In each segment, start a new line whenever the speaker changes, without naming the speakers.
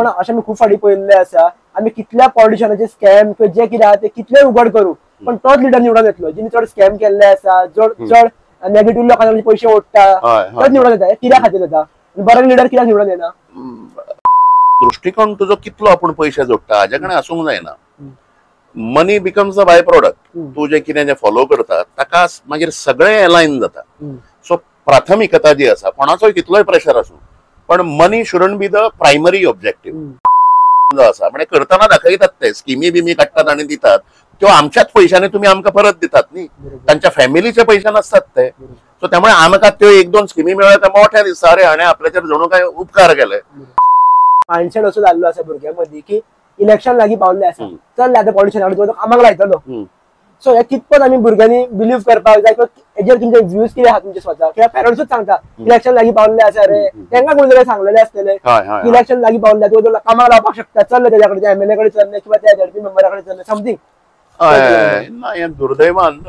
पण अशें आमी खूब फावटी पळयल्लें आसा, आमी कितल्या पॉलिटिशनाचे स्कॅम किंवा जे कितें आहा ते कितले उगड करूं, पण तोच लिडर निवडून येतलो जिने चड स्कॅम केल्ले आसा, चड नेगेटिव्ह लोकांचे पयशे ओडटा, तोच निवडून येता. कित्या खातीर येता? बरो लिडर कित्याक निवडून येना?
दृष्टिकोन तुजो कितलो आपूण पयशे जोडटा हाजे कडेन आसूंक जायना. Money becomes a by product. तूं जें कितें जें फॉलो करता ताका मागीर सगळें एलायन जाता. सो प्राथमिकता जी आसा, कोणाचोय कितलोय प्रेशर आसूं, पण money shouldn't be the primary objective जो आसा. म्हणजे करतना दाखयतात ते स्किमी बिमी काडटात आनी दितात, त्यो आमच्याच पयशांनी तुमी आमकां परत दितात न्ही, तांच्या फॅमिलीचे पयशे नासतात ते. सो त्यामुळे आमकां त्यो एक दोन स्किमी मेळ्ळ्या ते मोठ्या दिसता, अरे हाणें आपल्याचेर जणू काय उपकार केले.
मायंडसेट असो जाल्लो आसा भुरग्यां मदीं की इलेक्शन लागीं पावल्लें आसा, चल आतां पॉलिटिशन कामाक लायतलो. सो हे कितपत आमी भुरग्यांनी बिलीव करपाक जाय किंवा हेजेर तुमचे व्यूज कितें आहा तुमचे स्वता? किंवा पेरंट्सूच सांगता इलेक्शन लागीं पावल्लें आसा रे, तांकां कोण जाल्यार सांगलेलें आसतलें इलेक्शन लागीं पावल्लें तुका कामाक लावपाक शकता, चल्ले तेज्या कडेन, एमएलए कडेन चल्ले किंवा त्या झेडपी मेंबरा कडेन चल्ले, समथींग.
ना, हें दुर्दैवान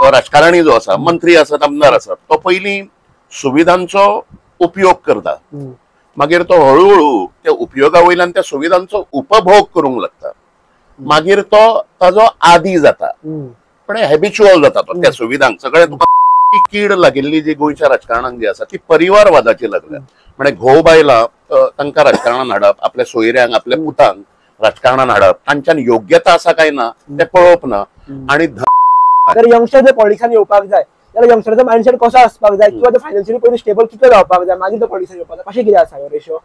राजकारणी जो आसा, मंत्री आसात, आमदार आसात, तो पयलीं सुविधांचो उपयोग करता, मागीर तो हळूहळू त्या उपयोगा वयल्यान त्या सुविधांचो उपभोग करूंक लागता, मागीर तो ताजो आदी जाता, पण हॅबिच्युअल जाता तो त्या सुविधांक. सगळें तुका कीड लागिल्ली जी गोंयच्या राजकारणाक जी आसा ती परिवारवादाची लागल्या. म्हणजे घोव बायलां तांकां राजकारणान हाडप, आपल्या सोयऱ्यांक आपल्या पुतांक राजकारणान हाडप, तांच्यान योग्यता आसा काय ना तें पळोवप ना. आनी
जर यंगस्टर जर पॉलिटिक्सान येवपाक जाय जाल्यार यंगस्टराचो मायंडसेट कसो आसपाक जाय किंवा फायनान्शियली पयलीं स्टेबल कितलो जावपाक जाय, मागीर तो पॉलिटिक्सान येवपाक जाय, कशें कितें आसा रेशो?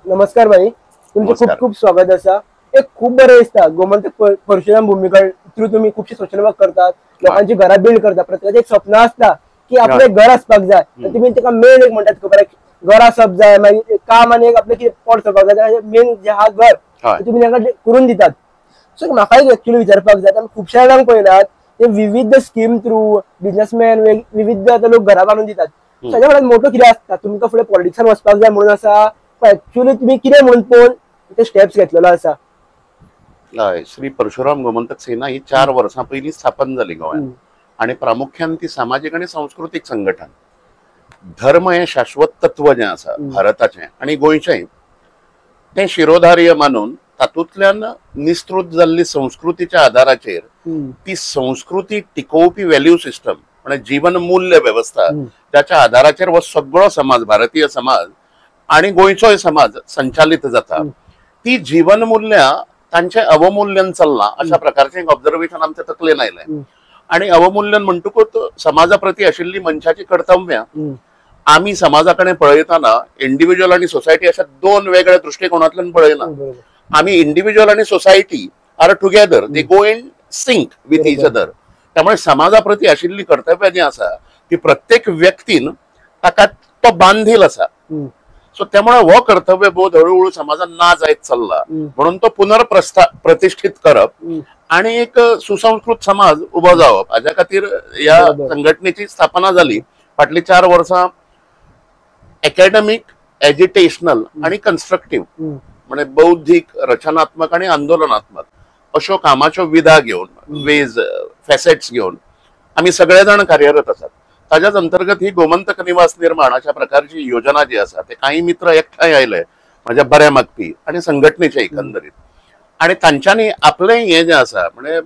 नमस्कार भाई, तुमचें खूब खूब स्वागत आसा. एक खूब बरें दिसता गोमंतक परशुराम भुमीकर थ्रू तुमी खुबशे सोशल वर्क करतात, लोकांची घरां बिल्ड करतात. प्रत्येकाचें एक स्वप्न आसता की आपलें घर आसपाक जाय, तुमी ताका मेन एक म्हणटात खबर घर आसप जाय, मागीर काम आनी एक आपलें कितें पोट चलपाक जाय, मेन जें आहा घर तुमी तांकां करून दितात. सो म्हाका एक एक्चुअली विचारपाक जाय, आमी खुबश्या जाणांक पळयलात ते विविध स्कीम थ्रू बिजनेसमॅन विविध आतां लोक घरां बांदून दितात. ताच्या फाटल्यान मोटो कितें आसता? तुमकां फुडें पॉलिटिक्सान वचपाक जाय म्हणून आसा, एक्चुअली तुमी कितें म्हणून पळोवन ते स्टेप्स घेतलेलो आसा?
हय, श्री परशुराम गोमंतक सेना ही 4 वर्सां पयलीं स्थापन जाली गोंयांत आनी प्रामुख्यान ती सामाजीक आनी सांस्कृतीक संघटन. धर्म हें शाश्वत तत्व जें आसा भारताचें आनी गोंयचें, तें शिरोधार्य मानून तातूंतल्यान निस्तृत जाल्ली संस्कृतीच्या आदाराचेर ती संस्कृती टिकोवपी व्हॅल्यू सिस्टम म्हणजे जीवन मूल्य वेवस्था त्याच्या आदाराचेर हो सगळो समाज, भारतीय समाज आनी गोंयचोय समाज संचालित जाता. ती जीवनमूल्यां तांचें अवमूल्यन चल्लां अशा प्रकारचें एक ऑब्जर्वेशन आमच्या तकलेन आयलें. आनी अवमूल्यन म्हणटकूच समाजा प्रती आशिल्ली मनशाची कर्तव्यां आमी समाजा कडेन पळयतना इंडिव्हिज्युअल आनी सोसायटी अशा दोन वेगळ्या दृश्टिकोनांतल्यान पळयना. आमी इंडिव्हिज्युअल आनी society are together, they go in sync with each other. त्यामुळे समाजा प्रती आशिल्ली कर्तव्यां जी आसा ती प्रत्येक व्यक्तीन ताका तो बांधील आसा. सो त्यामुळे हो कर्तव्य बोध हळूहळू समाजात ना जायत चल्ला, म्हणून तो पुनर्प्रस्था प्रतिष्ठित करप आणि एक सुसंस्कृत समाज उभो जावप हाज्या खातीर ह्या संघटनेची स्थापना जाली. फाटली 4 वर्सां एकॅडमीक, एजिटेशनल आणि कन्स्ट्रक्टिव्ह म्हणजे बौद्धिक, रचनात्मक आणि आंदोलनात्मक अश्यो कामाच्यो विधा घेवन, वेज फॅसेट्स घेवन आमी सगळे जाण कार्यरत आसात. ताज्याच अंतर्गत ही गोमंतक निवास निर्माण अशा प्रकारची योजना जी आसा ते काही मित्र एकठांय आयले माझ्या बऱ्या मागपी आणि संघटनेचे एकंदरीत, आणि तांच्यांनी आपलें हें जें आसा म्हणजे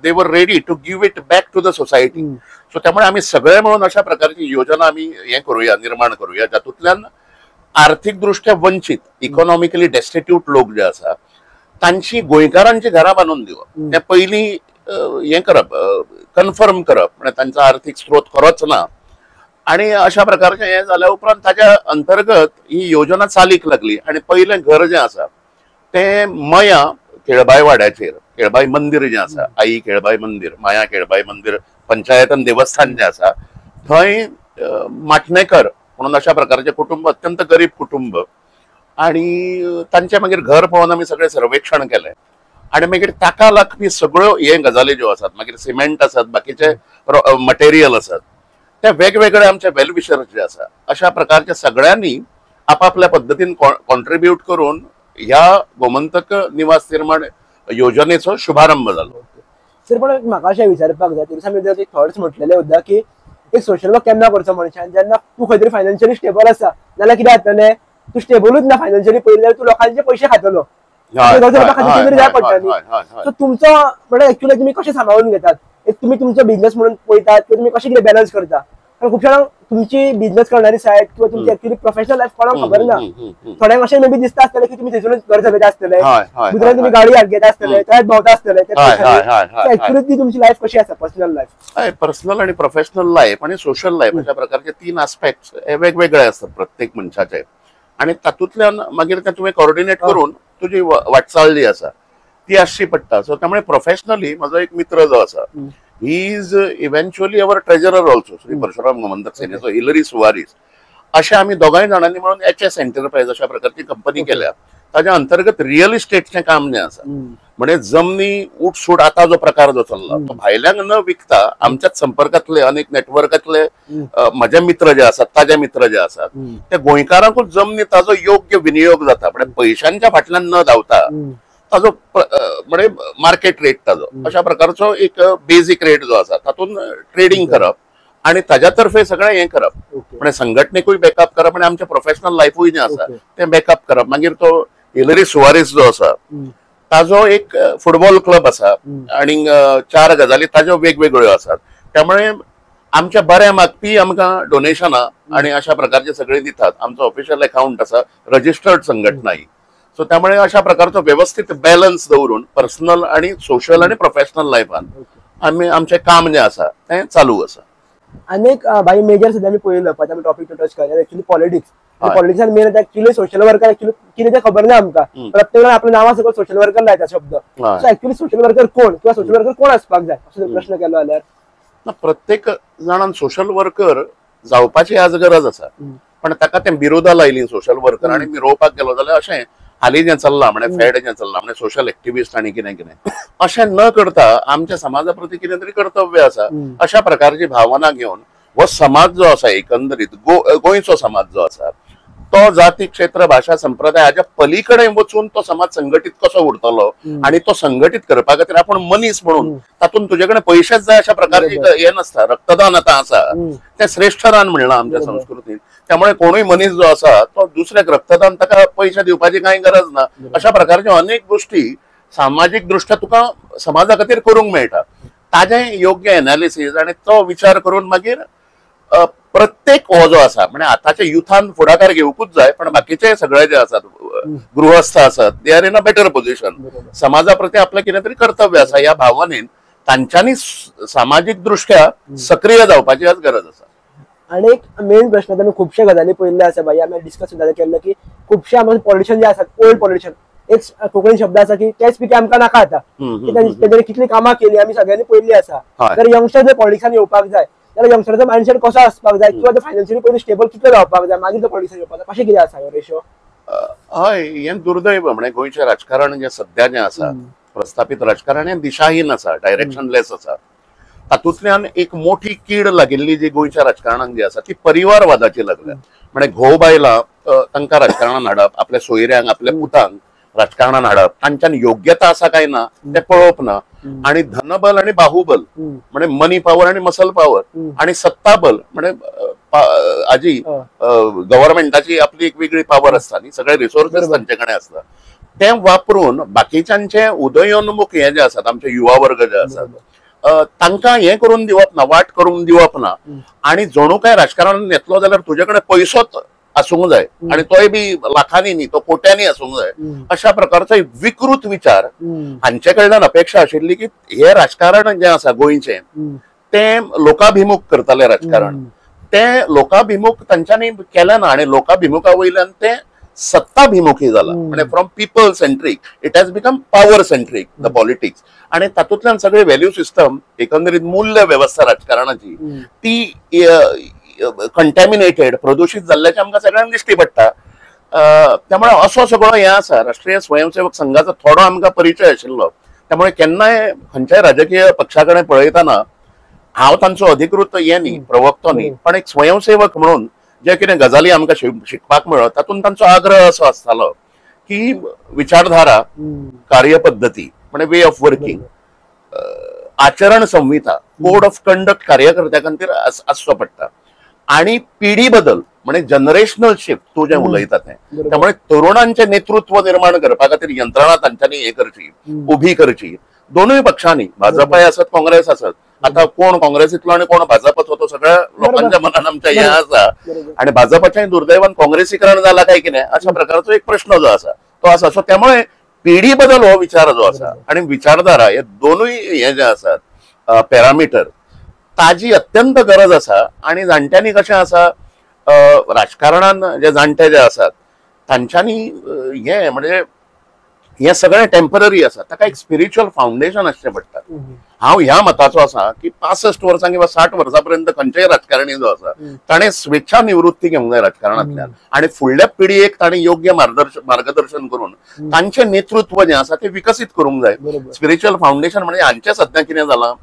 they were ready to give it back to the society. So त्यामुळे आमी सगळे मेळून अशा प्रकारची योजना आमी हें करूया, निर्माण करूया, जातूंतल्यान आर्थिक दृष्ट्या वंचित, इकॉनॉमिकली डेस्टिट्यूट लोक जे आसा तांची गोंयकारांची घरां बांदून दिवप, तें पयलीं हें करप, कन्फर्म करप, म्हणजे तांचो आर्थिक स्रोत खरोच ना. आणि अशा प्रकारचें हें जाल्या उपरांत ताच्या अंतर्गत ही योजना चालीक लागली. आनी पयलें घर जें आसा तें मया केळबाय वाड्याचेर, केळबाय मंदीर जें आसा, आई केळबाय मंदीर, माया केळबाय मंदीर पंचायतन देवस्थान जें आसा थंय माटणेकर म्हणून अशा प्रकारचें कुटुंब, अत्यंत गरीब कुटुंब, आनी तांचें मागीर घर पळोवन आमी सगळें सर्वेक्षण केलें आनी मागीर ताका लागपी सगळ्यो हे गजाली ज्यो आसात, मागीर सिमेंट आसात, बाकीचे मटेरियल आसात, ते वेगवेगळे आमचे वेल विशर्स जे आसा अशा प्रकारच्या सगळ्यांनी आपापल्या पद्दतीन कॉन्ट्रिब्यूट करून ह्या गोमंतक निवास निर्माण योजनेचो शुभारंभ जालो.
सर, पण म्हाका अशें विचारपाक जाय, तुमच्या एक थॉट्स म्हटलेले सुद्दां की एक सोशल वर्क केन्ना करचो मनशान जेन्ना तूं खंय तरी फायनान्शियली स्टेबल आसा, नाल्यार कितें जातलें तूं स्टेबलूच ना फायनान्शियली पयलीं जाल्यार तूं लोकांचे पयशे खातलो, जाय पडटा न्ही. सो तुमचो म्हणल्यार एक्चुअली तुमी कशें सांबाळून घेतात, एक तुमी तुमचो बिझनेस म्हणून पळयतात किंवा तुमी कशें कितें बॅलन्स करता? कारण खूबशा जाणांक तुमची बिझनेस करणारी सायड किंवा तुमची एक्चुअली प्रोफेशनल लायफ कोणाक खबर ना. थोड्यांक अशें मे बी दिसता आसतलें की तुमी थंयसूनच घर चलयता आसतले, गुजरात तुमी गाडी घेता आसतले, थंयच भोंवता आसतले. एक्चुअली ती तुमची लायफ कशी आसा, पर्सनल लायफ?
पर्सनल आणि प्रोफेशनल लायफ आणि सोशल लायफ अशा प्रकारचे 3 आस्पेक्ट्स हे वेगवेगळे असतात प्रत्येक मनशाचे, आणि तातूंतल्यान मागीर ते तुवें कॉर्डिनेट करून तुजी वाटचाल जी आसा ती आसची पडटा. सो त्यामुळे प्रोफेशनली म्हजो एक मित्र जो आसा, he is eventually our treasurer also, Shri Parshuram Gomantak सेनेचो Hillary Soares, अशा आमी दोगांय जाणांनी म्हणून एच एस एंटरप्रायज अशा प्रकारची कंपनी केल्या. ताच्या अंतर्गत रियल इस्टेटचें काम जें आसा, म्हणजे जमनी उठसूट आता जो प्रकार जो चल्ला तो भायल्यांक न विकता आमच्याच संपर्कांतले अनेक नेटवर्कांतले म्हजे मित्र जे आसात, ताजे मित्र जे आसात, ते गोंयकारांकूच जमनी ताजो योग्य विनियोग जाता, म्हणजे पयशांच्या फाटल्यान न धांवता ताजो म्हणजे मार्केट रेट ताजो अशा प्रकारचो एक बेजीक रेट जो आसा तातूंत ट्रेडिंग करप आणि ताज्या तर्फे सगळें हें करप, म्हणजे संघटनेकूय बॅकअप करप आनी आमचें प्रोफेशनल लायफूय जें आसा तें बॅकअप करप. मागीर तो हिलरी सुवारीस जो आसा ताजो एक फुटबॉल क्लब आसा आनी 4 गजाली ताज्यो वेगवेगळ्यो आसात, त्यामुळे आमच्या बऱ्या मागपी आमकां डोनेशनां आनी अशा प्रकारचे सगळे दितात. आमचो ऑफिशियल अकाउंट आसा, रजिस्टर्ड संघटना ही. सो त्यामुळे अशा प्रकारचो व्यवस्थित बॅलन्स दवरून पर्सनल आणि सोशल आणि प्रोफेशनल लायफान आमी आमचें काम जें आसा तें चालू आसा.
आनी एक भाई मेजर सुद्दां आमी पळयलो, आमी टॉपीक टच करया एक्चुअली पॉलिटिक्स. पॉलिटिक्सान main actually social worker actually कितें तें खबर ना आमकां, प्रत्येक आपल्या नांवा सकयल सोशल वर्कर लायता शब्द. सो एक्चुअली सोशल वर्कर कोण किंवा सोशल वर्कर कोण आसपाक जाय असो प्रश्न केलो जाल्यार?
ना, प्रत्येक जाणान सोशल वर्कर जावपाची आज गरज आसा, पण ताका तें विरोधा लायली सोशल वर्कर आनी मिरोवपाक गेलो जाल्यार अशें हालीं जें चल्लां म्हणजे फॅड जें चल्लां म्हणजे सोशल एक्टिविस्ट आनी कितें कितें अशें न करता आमच्या समाजा प्रती कितें तरी कर्तव्य आसा अशा प्रकारची भावना घेवन हो समाज जो आसा एकंदरीत गोंयचो समाज जो आसा तो जाती क्षेत्र भाषा संप्रदाय हाच्या पलीकडे वचून तो समाज संघटीत कसो उरतलो आनी तो संघटीत करपा खातीर आपूण मनीस म्हणून तातूंत तुजे कडेन पयशेच जाय अशा प्रकारची हें नासता. रक्तदान आतां आसा तें श्रेष्ठ दान म्हणलां आमच्या संस्कृतीन, त्यामुळे कोणूय मनीस जो आसा तो दुसऱ्याक रक्तदान ताका पयशे दिवपाची कांय गरज ना. अशा प्रकारच्यो अनेक गोष्टी सामाजीक दृष्ट्या तुका समाजा खातीर करूंक मेळटा. ताजें योग्य एनालिसीस आनी तो विचार करून मागीर प्रत्येक हो जो आसा म्हणजे आताच्या युथान फुडाकार घेवकूच जाय, पण बाकीचे सगळे जे आसात गृहस्थ आसात they are in a better position. समाजा प्रती आपलें कितें तरी कर्तव्य आसा ह्या भावनेन तांच्यांनी सामाजीक दृष्ट्या सक्रिय जावपाची आज गरज आसा.
आनी एक मेन प्रश्न आमी खुबशे गजाली पळयल्ले आसा बाई, आमी डिस्कस सुद्दां केल्ले की खुबशे आमचे पॉलिटिशियन जे आसात ओल्ड पॉलिटिशियन, एक कोंकणी शब्द आसा की तेच पिके आमकां नाका आतां, तेंच्यांनी कितली कामां केली आमी सगळ्यांनी पळयल्ली आसा. तर यंगस्टर जर पॉलिटिक्सान येवपाक जाय जाल्यार यंगस्टराचो मायंडसेट कसो आसपाक जाय किंवा फायनान्शियली पयलीं स्टेबल कितलो जावपाक जाय मागीर तो पॉलिटिक्सान येवपाक जाय, कशें कितें आसा हो रेशो?
हय, हें दुर्दैव म्हणजे गोंयचें राजकारण जें सद्या जें आसा प्रस्थापीत राजकारण हें दिशाहीन आसा, डायरेक्शनलेस आसा. तातूंतल्यान एक मोठी कीड लागिल्ली जी गोंयच्या राजकारणाक जी आसा ती परिवारवादाची लागल्या. म्हणजे घोव बायलां तांकां राजकारणान हाडप, आपल्या सोयऱ्यांक आपल्या पुतांक राजकारणान हाडप, तांच्यान योग्यता आसा काय ना तें पळोवप ना, आनी धनबल आनी बाहुबल म्हणजे मनी पावर आनी मसल पावर आनी सत्ताबल म्हणजे आजी गव्हर्मेंटाची आपली एक वेगळी पावर आसता न्ही, सगळे रिसोर्सेस तांचे कडेन आसता, ते वापरून बाकीच्यांचे उदयोन्मुख हे जे आसात आमचे युवा वर्ग जे आसात तांकां हें करून दिवप ना, वाट करून दिवप ना. आनी जणू काय राजकारणान येतलो जाल्यार तुजे कडेन पयसोच आसूंक जाय आनी तोय बी लाखांनी न्ही तो कोट्यांनी आसूंक जाय अशा प्रकारचो एक विकृत विचार हांचे कडल्यान अपेक्षा आशिल्ली की हे राजकारण जें आसा गोंयचें तें लोकाभिमुख करतालें राजकारण, तें लोकाभिमुख तांच्यांनी केलें ना आनी लोकाभिमुखा वयल्यान तें सत्ताभिमुखी जाला. म्हणजे from people centric it has become power centric the politics, आनी तातूंतल्यान सगळे व्हॅल्यू सिस्टम एकंदरीत मूल्य वेवस्था राजकारणाची ती कंटॅमिनेटेड प्रदूषित जाल्ल्याचें आमकां सगळ्यांक दिश्टी पडटा. त्यामुळे असो सगळो हें आसा. राष्ट्रीय स्वयंसेवक संघाचो थोडो आमकां परिचय आशिल्लो, त्यामुळे केन्नाय खंयच्याय राजकीय पक्षा कडेन पळयतना हांव तांचो अधिकृत हें न्ही, प्रवक्तो न्ही, पण एक स्वयंसेवक म्हणून जे कितें गजाली आमकां शिकपाक मेळत तातूंत तांचो आग्रह असो आसतालो की विचारधारा, कार्यपद्दती म्हणजे वे ऑफ वर्किंग आचरण संहिता, कोड ऑफ कंडक्ट कार्यकर्त्या खातीर आसचो पडटा. आणि पिढी बदल म्हणजे जनरेशनल शिफ्ट तूं जें उलयता तें, त्यामुळे तरुणांचें नेतृत्व निर्माण करपा खातीर यंत्रणा तांच्यांनी हें करची, उभी करची. दोनूय पक्षांनी, भाजपाय आसत काँग्रेस आसत, आता कोण काँग्रेसीतलो आनी कोण भाजपाचो तो सगळ्या लोकांच्या मनान आमच्या हें आसा. आणि भाजपाच्याय दुर्दैवान काँग्रेसीकरण जाला काय कितें अशा प्रकारचो एक प्रश्न जो आसा तो आसा. सो त्यामुळे पिढी बदल हो विचार जो आसा आणि विचारधारा हे दोनूय हे जे आसात पॅरामीटर ताजी अत्यंत गरज आसा. आणि जाणट्यांनी कशें आसा, राजकारणान जे जाणटे जे आसात तांच्यांनी हे म्हणजे हे सगळें टेम्पररी आसा, ताका एक स्पिरिच्युअल फावंडेशन आसचें पडटा. हांव ह्या मताचो आसा की 65 वर्सां किंवा 60 वर्सां पर्यंत खंयचेय राजकारणी जो आसा ताणें स्वेच्छा निवृत्ती घेवंक जाय राजकारणांतल्यान आणि फुडल्या पिढयेक ताणें योग्य मार्गदर्शन करून तांचें नेतृत्व जें आसा तें विकसीत करूंक जाय. स्पिरिच्युअल फावंडेशन म्हणजे हांचें सद्या कितें जालां,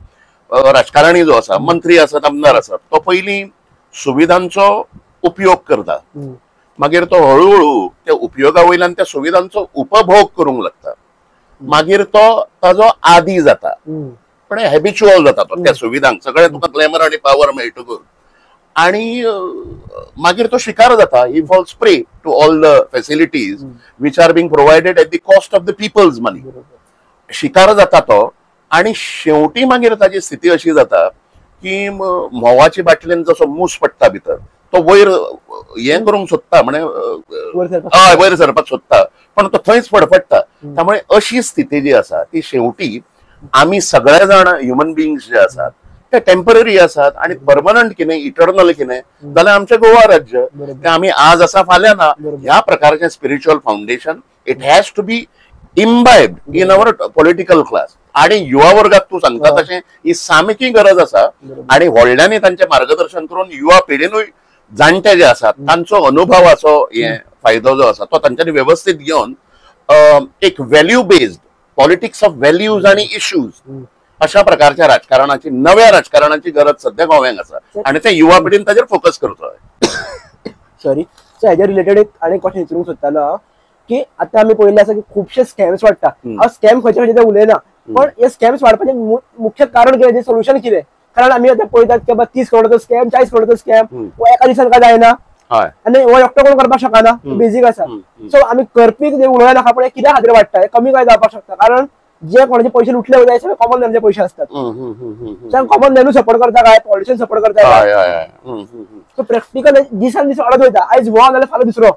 राजकारणी जो आसा, मंत्री आसत, आमदार आसत, तो पयलीं सुविधांचो उपयोग करता, मागीर तो हळूहळू त्या उपयोगा वयल्यान त्या सुविधांचो उपभोग करूंक लागता, मागीर तो ताजो आदी जाता, पण हॅबिच्युअल जाता तो त्या सुविधांक, सगळें तुका ग्लॅमर आनी पावर मेळटकूच, आणि मागीर तो शिकार जाता. He falls prey to all the facilities which are being provided at the cost of the people's money. शिकार जाता तो आणि शेवटी मागीर ताजी स्थिती अशी जाता की म्होंवाची बाटलेन जसो मूस पडटा भितर, तो वयर हें करूंक सोदता, म्हणजे हय वयर सरपाक सोदता, पण तो थंयच फडफडटा. त्यामुळे अशी स्थिती जी आसा ती शेवटी आमी सगळे जाण ह्युमन बिंग्स जे आसात ते टेम्पररी आसात आणि परमनंट कितें, इटर्नल कितें जाल्यार आमचें गोवा राज्य तें आमी आज आसा फाल्यां ना. ह्या प्रकारचें spiritual foundation it has to be imbibed in our political class. आणि युवा वर्गाक तूं सांगता तशें ही सामकी गरज आसा आणि व्हडल्यांनी तांचें मार्गदर्शन करून युवा पिढीनूय जाणटे जे आसात तांचो अनुभवाचो हे फायदो जो आसा तो तांच्यांनी वेवस्थीत घेवन एक value based politics of values आणि इश्यूज अशा प्रकारच्या राजकारणाची, नव्या राजकारणाची गरज सध्या गोव्यांक आसा आणि ते युवा पिढीन ताजेर फोकस करचो.
सॉरी, सो हेज्या रिलेटेड एक आनी क्वेश्चन विचारूंक सोदतालो हांव की आतां आमी पळयल्लें आसा की खुबशे स्कॅम्स वाडटा. हांव स्कॅम खंयचे खंयचे ते उलयना, पण हे स्कॅम्स वाडपाचें मुख्य कारण कितें, सोल्युशन कितें? कारण आमी आतां पळयतात की बाबा 30 करोडाचो स्कॅम, 40 करोडाचो स्कॅम हो एका दिसान काय जायना आनी हो एकटो कोण करपाक शकना, बेजीक आसा. सो आमी करपी कितें उलोवया नाका, पण कित्या खातीर वाडटा, हे कमी काय जावपाक शकता? कारण जे कोणाचे पैसे लुटले वयता सगळे कॉमन मॅनचे पैसे असतात, कॉमन मॅनूय सपोर्ट करता काय, पॉलिटिशियन सपोर्ट करता काय? सो प्रॅक्टिकल दिसान दीस वाडत वयता, आयज हो जाल्यार फाल्यां दुसरो.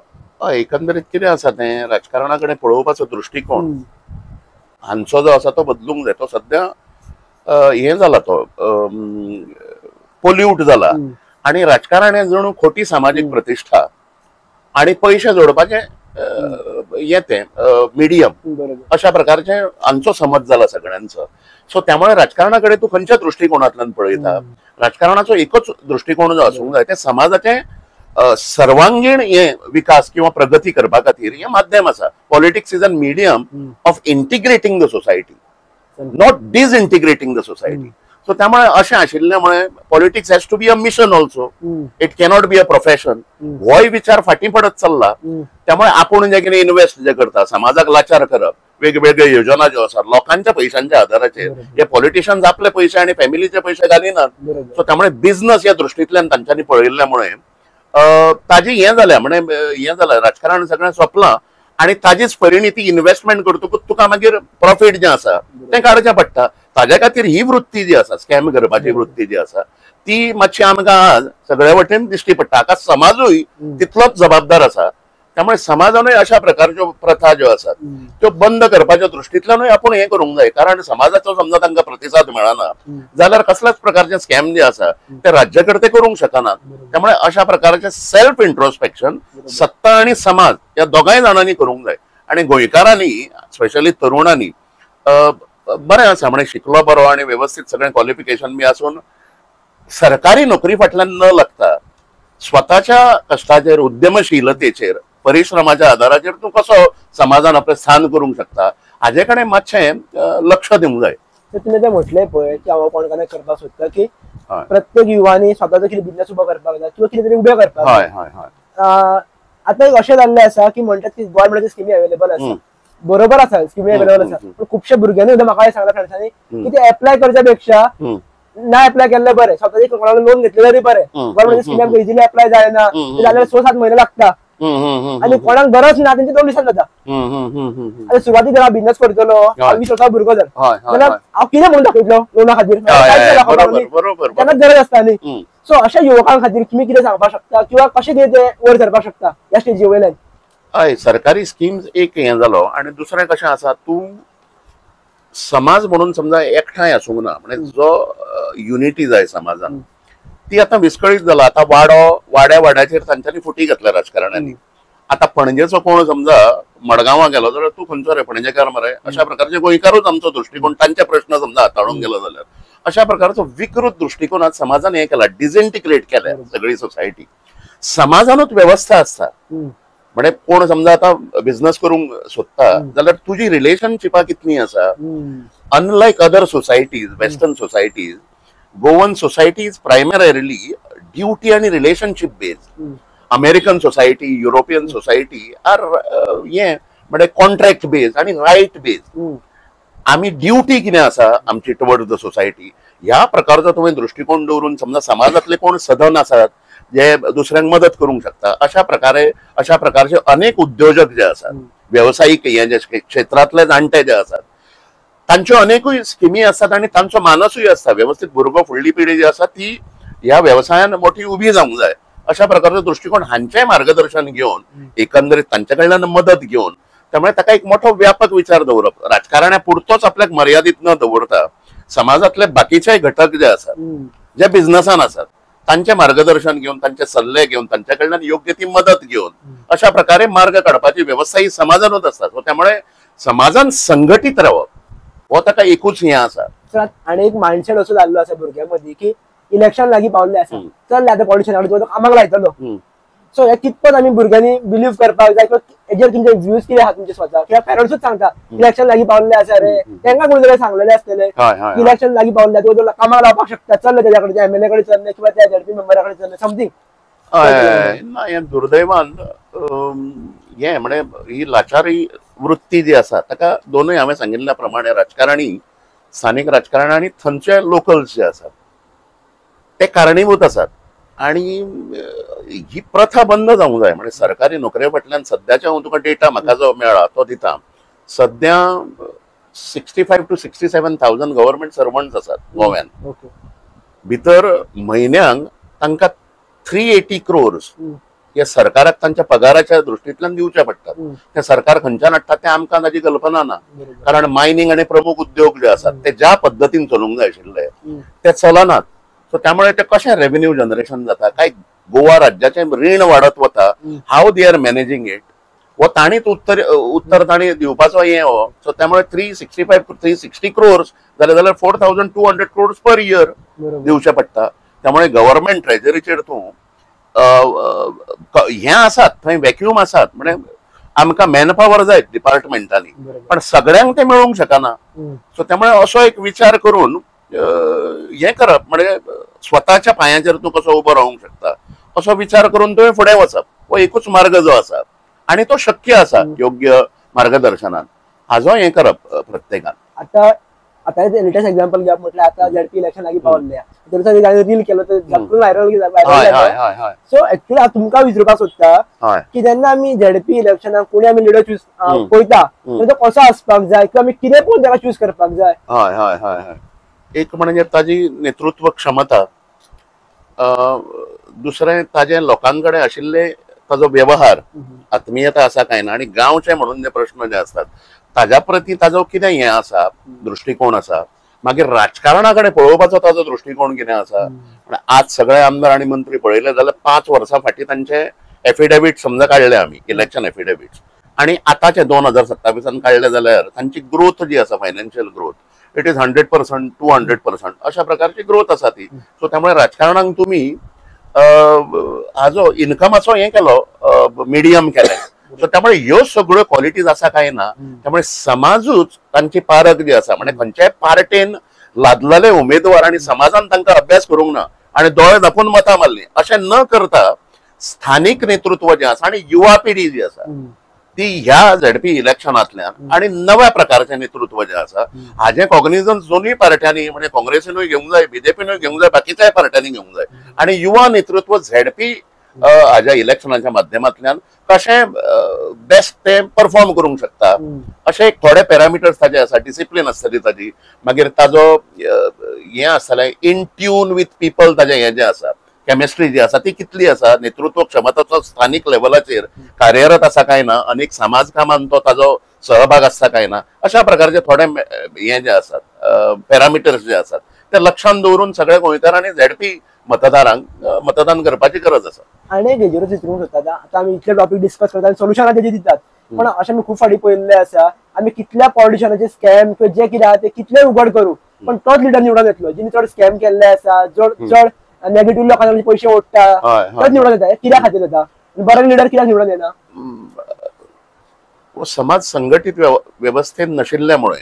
एकंदरीत कितें आसा तें राजकारणा कडेन पळोवपाचो दृश्टिकोण हांचो जो आसा तो बदलूंक जाय. तो सद्या हें जाला, तो पोल्यूट जाला आणि राजकारण हें जणू खोटी सामाजीक प्रतिष्ठा आणि पयशे जोडपाचें हें तें मिडियम अशा प्रकारचे हांचो समज जाला सगळ्यांचो. सो त्यामुळे राजकारणा कडेन तूं खंयच्या दृश्टिकोणांतल्यान पळयता, राजकारणाचो एकूच दृश्टिकोण जो आसूंक जाय तें समाजाचें सर्वांगीण हे विकास किंवा प्रगती करपा खातीर हें माध्यम आसा. Politics is a medium of integrating the society, not disintegrating the society. So त्यामुळे अशें आशिल्ल्यामुळे politics has to be a mission also, it cannot be a profession. होय विचार फाटीं पडत चल्ला. त्यामुळे आपूण जें कितें इन्वेस्ट जे करता, समाजाक लाचार करप, वेगवेगळ्यो योजना ज्यो आसात लोकांच्या पयशांच्या आधाराचेर, हे पॉलिटिशियन्स आपले पयशे आनी फॅमिलीचे पयशे घालिनात. सो त्यामुळे बिझनस ह्या दृश्टींतल्यान तांच्यांनी पळयल्ल्यामुळे ताजी हें जालें, म्हणजे हें जालें राजकारण सगळें सोंपलां आनी ताजीच परिणिती इन्वेस्टमेंट करतकूच तुका मागीर प्रॉफीट जें आसा तें काडचें पडटा. ताज्या खातीर ही वृत्ती जी आसा, स्कॅम करपाची वृत्ती जी आसा ती मातशी आमकां आज सगळे वटेन दिश्टी पडटा. हाका समाजूय तितलोच जबाबदार आसा. त्यामुळे समाजानूय अशा प्रकारच्यो प्रथा ज्यो आसात त्यो बंद करपाच्या दृश्टींतल्यानूय आपूण हें करूंक जाय. कारण समाजाचो समजा तांकां प्रतिसाद मेळना जाल्यार कसल्याच प्रकारचे स्कॅम जे आसा ते राज्यकर्ते करूंक शकनात. त्यामुळे अशा प्रकारचे सेल्फ इंट्रोस्पेक्शन सत्ता आनी समाज ह्या दोगांय जाणांनी करूंक जाय. आनी गोंयकारांनी स्पेशली तरुणांनी बरें आसा म्हणजे शिकलो बरो आनी वेवस्थीत सगळें क्वॉलिफिकेशन बी आसून सरकारी नोकरी फाटल्यान न लागता स्वताच्या कश्टाचेर, उद्यमशीलतेचेर, परिश्रमाच्या आधाराचेर तूं कसो समाजान आपलें स्थान करूंक शकता हाजे कडेन मातशें लक्ष दिवंक जाय.
तुवें तें म्हटलें पळय की हांव कोण कोणाक करपाक सोदता की प्रत्येक युवांनी स्वताचो कितें बिझनेस उबो करपाक जाय किंवा कितें तरी उबें करपाक जाय. आतां एक अशें जाल्लें आसा की म्हणटात की गव्हर्मेंटाच्यो स्किमी अवेलेबल आसा, बरोबर आसा, स्किमी अवेलेबल आसा, पण खुबशे भुरग्यांनी सुद्दां म्हाका सांगला फ्रेंड्सांनी की ते एप्लाय करच्या पेक्षा ना एप्लाय केल्ले बरें, स्वताचे कोणाला लोन घेतले तरी बरें. गव्हर्नमेंट स्किमी आमकां इजिली अप्लाय जायना, जाल्यार 6-7 म्हयने लागता आनी कोणाक गरज ना तेंचे 2 दिसान जाता. आनी सुरवातीक जर हांव बिझनेस करतलो, हांव 20 वर्सां भुरगो जर जाल्यार हांव कितें म्हणून दाखयतलो लोना खातीर, त्यांना गरज आसता न्ही. सो अशा युवकां खातीर तुमी कितें सांगपाक शकता किंवा कशें कितें ते वयर सरपाक शकता ह्या स्टेजी वयल्यान?
हय, सरकारी स्किम्स एक हें जालो आनी दुसरें कशें आसा, तूं समाज म्हणून समजा एकठांय आसूंक ना, म्हणजे जो युनिटी जाय समाजान ती आतां विस्कळीत जाला. आतां वाडो वाड्या वाड्याचेर तांच्यांनी फुटी घातल्या राजकारण्यांनी. आतां पणजेचो कोण समजा मडगांवां गेलो जाल्यार तूं खंयचो रे पणजेकार मरे, अशा प्रकारचे गोंयकारूच आमचो दृश्टिकोन, तांचे प्रश्न समजा हाताळूंक गेलो जाल्यार अशा प्रकारचो विकृत दृश्टिकोन आज समाजान हें केला, डिसइंटिग्रेट केल्या सगळी सोसायटी. समाजानूच वेवस्था आसता, म्हणजे कोण समजा आतां बिझनस करूंक सोदता जाल्यार तुजी रिलेशनशिपां कितली आसा. Unlike other societies, western societies, Goan society is primarily duty आनी relationship based. American society, European society are हे म्हणजे कॉन्ट्रॅक्ट बेस्ड आनी रायट बेस्ड. आमी ड्युटी कितें आसा आमची टुवर्ड्स the society, ह्या प्रकारचो तुवें दृश्टिकोन दवरून समजा समाजांतले कोण सदन आसात जे दुसऱ्यांक मदत करूंक शकता, अशा प्रकारे अशा प्रकारचे अनेक उद्योजक जे आसात, वेवसायीक हे जे क्षेत्रांतले जाणटे जे आसात, तांच्यो अनेकूय स्किमी आसात आनी तांचो मानसूय आसता वेवस्थीत भुरगो फुडली पिढी जी आसा ती ह्या वेवसायान मोठी उबी जावंक जाय, अशा प्रकारचो दृश्टिकोन हांचें मार्गदर्शन घेवन एकंदरीत तांचे कडल्यान मदत घेवन, त्यामुळे ताका एक मोठो व्यापक विचार दवरप, राजकारण्या पुरतोच आपल्याक मर्यादीत न दवरता समाजांतले बाकीचे घटक जे आसात जे बिझनसान आसात तांचें मार्गदर्शन घेवन, तांचे सल्ले घेवन, तांचे कडल्यान योग्य ती मदत घेवन अशा प्रकारे मार्ग काडपाची वेवस्था ही समाजानूच आसता. सो त्यामुळे समाजान संघटीत रावप हो ताका एकूच हें आसा.
आनी एक मायंडसेट असो जाल्लो आसा भुरग्यां मदीं की इलेक्शन लागीं पावल्लें आसा, चल आतां पॉलिटिशन कडेन कामाक लायतलो. सो हे कितपत आमी भुरग्यांनी बिलीव करपाक जाय किंवा हेजेर तुमचे व्यूज कितें आहा तुमचे स्वता, किंवा पेरंट्सूच सांगता इलेक्शन लागीं पावल्लें आसा रे, तांकां कोण तरी सांगलेलें आसतलें इलेक्शन लागीं पावल्लें तूं कामाक लावपाक शकता, चल्ले तेज्या कडेन, एमएलए कडेन चल्ले किंवा त्या झेडपी मेंबरा कडेन चल्ले समथींग.
ना, हें दुर्दैवान हें म्हणजे ही लाचारी वृत्ती जी आसा ताका दोनूय हांवें सांगिल्ल्या प्रमाणे राजकारणी, स्थानीक राजकारणी आनी थंयचे लोकल्स जे आसात ते कारणीभूत आसात. आनी ही प्रथा बंद जावंक जाय. म्हणजे सरकारी नोकरे फाटल्यान सद्याचे हांव तुका डेटा म्हाका जो मेळ्ळा तो दिता, सद्या 65 to 67,000 government servants आसात गोव्यान. भितर म्हयन्यांक तांकां 380 crores हे सरकाराक तांच्या पगाराच्या दृश्टींतल्यान दिवचे पडटात. ते सरकार खंयच्यान हाडटा तें आमकां ताची कल्पना ना, कारण मायनींग आनी प्रमुख उद्योग जे आसात ते ज्या पद्दतीन चलूंक जाय आशिल्ले ते चलनात. सो त्यामुळे ते कशें रेव्हेन्यू जनरेशन जाता, काय गोवा राज्याचें रीण वाडत वता, how they are managing it, हो तांणीच उत्तर तांणी दिवपाचो हें हो. सो त्यामुळे 365 to 360 crores जाले जाल्यार 4,200 crores per year दिवचें पडटा. त्यामुळे गव्हर्मेंट ट्रेजरीचेर तूं हें आसात थंय वॅक्यूम आसात, म्हणजे आमकां मॅनपावर जाय डिपार्टमेंटांनी, पण सगळ्यांक तें मेळूंक शकना. सो त्यामुळे असो एक विचार करून हें करप, म्हणजे स्वताच्या पांयाचेर तूं कसो उबो रावंक शकता असो विचार करून तुवें फुडें वचप हो एकूच मार्ग जो आसा आनी तो शक्य आसा योग्य मार्गदर्शनान, हाजो हें करप प्रत्येकान.
आतां आतां लेटेस्ट एक्झाम्पल घेवप म्हटल्यार आतां झेडपी इलेक्शन लागीं पावल्लें, रील केलो तर व्हायरल जाता. सो एक्चुअली हांव तुमकां विचारपाक सोदता की जेन्ना आमी झेडपी इलेक्शनाक कोणी आमी लिडर चूज पळयता तो कसो आसपाक जाय किंवा आमी कितें पळोवन ताका चूज करपाक जाय?
हय हय हय हय, एक म्हणजे ताजी नेतृत्व क्षमता, दुसरें ताजे लोकां कडेन आशिल्ले ताजो व्यवहार, आत्मीयता आसा काय ना, आनी गांवचे म्हणून जे प्रश्न जे आसतात ताज्या प्रती ताजो कितें हें आसा दृश्टिकोन आसा, मागीर राजकारणा कडेन पळोवपाचो ताजो दृश्टिकोन कितें आसा. आज सगळे आमदार आनी मंत्री पळयले जाल्यार 5 वर्सां फाटीं तांचे एफिडेवीट समजा काडले आमी, इलेक्शन एफिडेवीट, आनी आतांचे 2027 काडले जाल्यार तांची ग्रोथ जी आसा financial growth it is 100%, 200% अशा प्रकारची ग्रोथ आसा ती. सो त्यामुळे राजकारणाक तुमी हाजो इन्कमाचो हें केलो मिडियम केलें, सो त्यामुळे ह्यो सगळ्यो क्वॉलिटीज आसा काय ना, त्यामुळे समाजूच तांची पारख जी आसा, म्हणजे खंयच्याय पार्टेन लादलेले उमेदवार आनी समाजान तांकां अभ्यास करूंक ना आनी दोळे धांपून मतां मारलीं अशें न करता स्थानीक नेतृत्व जें आसा आनी युवा पिढी जी आसा ती ह्या झेडपी इलेक्शनांतल्यान आनी नव्या प्रकारचें नेतृत्व जें आसा हाजें कॉग्निजन्स दोनूय पार्ट्यांनी, म्हणजे काँग्रेसीनूय घेवंक जाय, बीजेपीनूय घेवंक जाय, बाकीच्याय पार्ट्यांनी घेवंक जाय. आनी युवा नेतृत्व झेडपी हाज्या इलेक्शनाच्या माध्यमांतल्यान कशें बेस्ट तें परफॉर्म करूंक शकता अशे एक थोडे पॅरामिटर्स ताजे आसा. डिसिप्लीन आसतली ताजी, मागीर ताजो हें आसतलें इन ट्यून विथ पीपल, ताजें हें जें आसा केमिस्ट्री जी आसा ती कितली आसा, नेतृत्व क्षमताचो स्थानीक लेवलाचेर कार्यरत आसा काय ना, अनेक समाज कामान तो ताजो सहभाग आसता काय ना, अशा प्रकारचे थोडे हे जे आसात पॅरामिटर्स जे आसात ते लक्षांत दवरून सगळ्या गोंयकारांनी झेडपी मतदारांक मतदान करपाची गरज आसा.
आनी एक हेजेरूच विचारूंक सोदता, आतां आमी इतले टॉपीक डिस्कस करता आनी सोल्युशनां तेजी दितात, पण अशें आमी खूब फावटी पळयल्लें आसा आमी कितल्या पॉलिटिशनाचे स्कॅम किंवा जे कितें आहा ते कितले उगड करूं पण तोच लिडर निवडून येतलो जिणे चड स्कॅम केल्ले आसा, चड नेगेटिव्ह लोकांचे पयशे ओडटा, तोच निवडून येता. कित्या खातीर येता? बरो लिडर कित्याक निवडून येना?
समाज संघटीत वेवस्थेन नाशिल्ल्यामुळे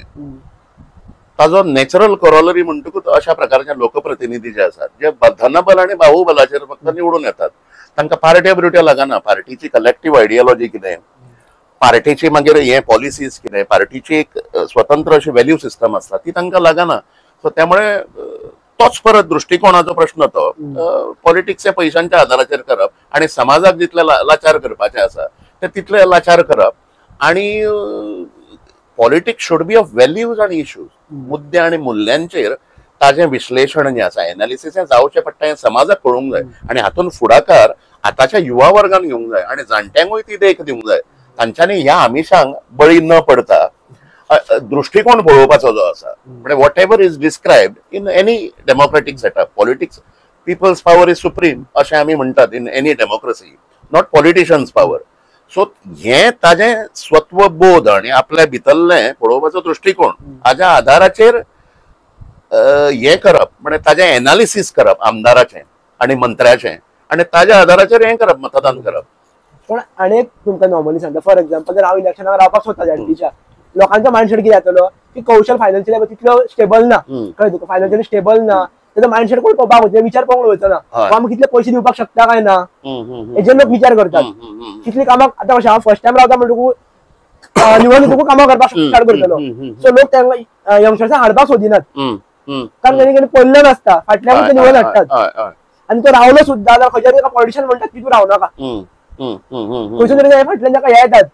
ताजो नॅचरल कोरोलरी म्हणटकूच अशा प्रकारचे लोकप्रतिनिधी जे आसात जे धनबल आनी बाहुबलाचेर फक्त निवडून येतात, तांकां पार्ट्या बिर्ट्या लागना. पार्टीची कलेक्टिव्ह आयडियोलॉजी कितें, पार्टीची मागीर हे पॉलिसीज कितें, पार्टीची एक स्वतंत्र अशी व्हॅल्यू सिस्टम आसता ती तांकां लागना. सो त्यामुळे तोच परत दृष्टिकोनाचो प्रश्न तो पॉलिटिक्स हे पयशांच्या आधाराचेर करप आनी समाजाक जितले लाचार करपाचे आसा ते तितले लाचार करप. आनी politics should be of values आनी इश्यूज, मुद्दे आनी मुल्यांचेर ताजें विश्लेशण जें आसा एनालिसीस हें जावचें पडटा, हें समाजाक कळूंक जाय आनी हातूंत फुडाकार आतांच्या युवा वर्गान घेवंक जाय आनी जाणट्यांकूय ती देख दिवंक जाय. तांच्यांनी ह्या आमिशांक बळी न पडता दृष्टिकोन पळोवपाचो जो आसा, म्हणजे whatever is described in any democratic setup, politics people's power is supreme अशें आमी म्हणटात in any democracy, not politicians power. So हें ताजें स्वत्व बोध आनी आपल्या भितरलें पळोवपाचो दृष्टिकोन हाज्या आधाराचेर हें करप, म्हणजे ताजें एनालिसीस करप आमदाराचें आनी मंत्र्याचें आनी ताज्या आधाराचेर हें करप, मतदान करप.
पण आनी एक तुमकां नॉर्मली सांगता, फॉर एक्झाम्पल जर हांव इलेक्शनाक रावपाक सोदता झेडपीच्या, लोकांचो मायंडसेट कितें जातलो की कौशल फायनान्शियली तितलो स्टेबल ना, कळ्ळें तुका, फायनान्शियली स्टेबल ना, ताजो मायंडसेट कोण पळोवपाक वचना, विचार पळोवंक वचना, आमी कितले पयशे दिवपाक शकता काय ना हेजेर लोक विचार करतात. कितले कामाक आतां कशें हांव फर्स्ट टायम रावता म्हणटकूच निवडून तुका कामां करपाक स्टार्ट करतलो, सो लोक तांकां यंगस्टर्सांक हाडपाक सोदिनात, कारण तेणी पडलें नासता, फाटल्यान ते निवडून हाडटात. आनी तो रावलो सुद्दां जाल्यार खंयच्या तरी पॉलिटिशन म्हणटात की तूं रावनाका, खंयसून तरी फाटल्यान ताका हे येतात,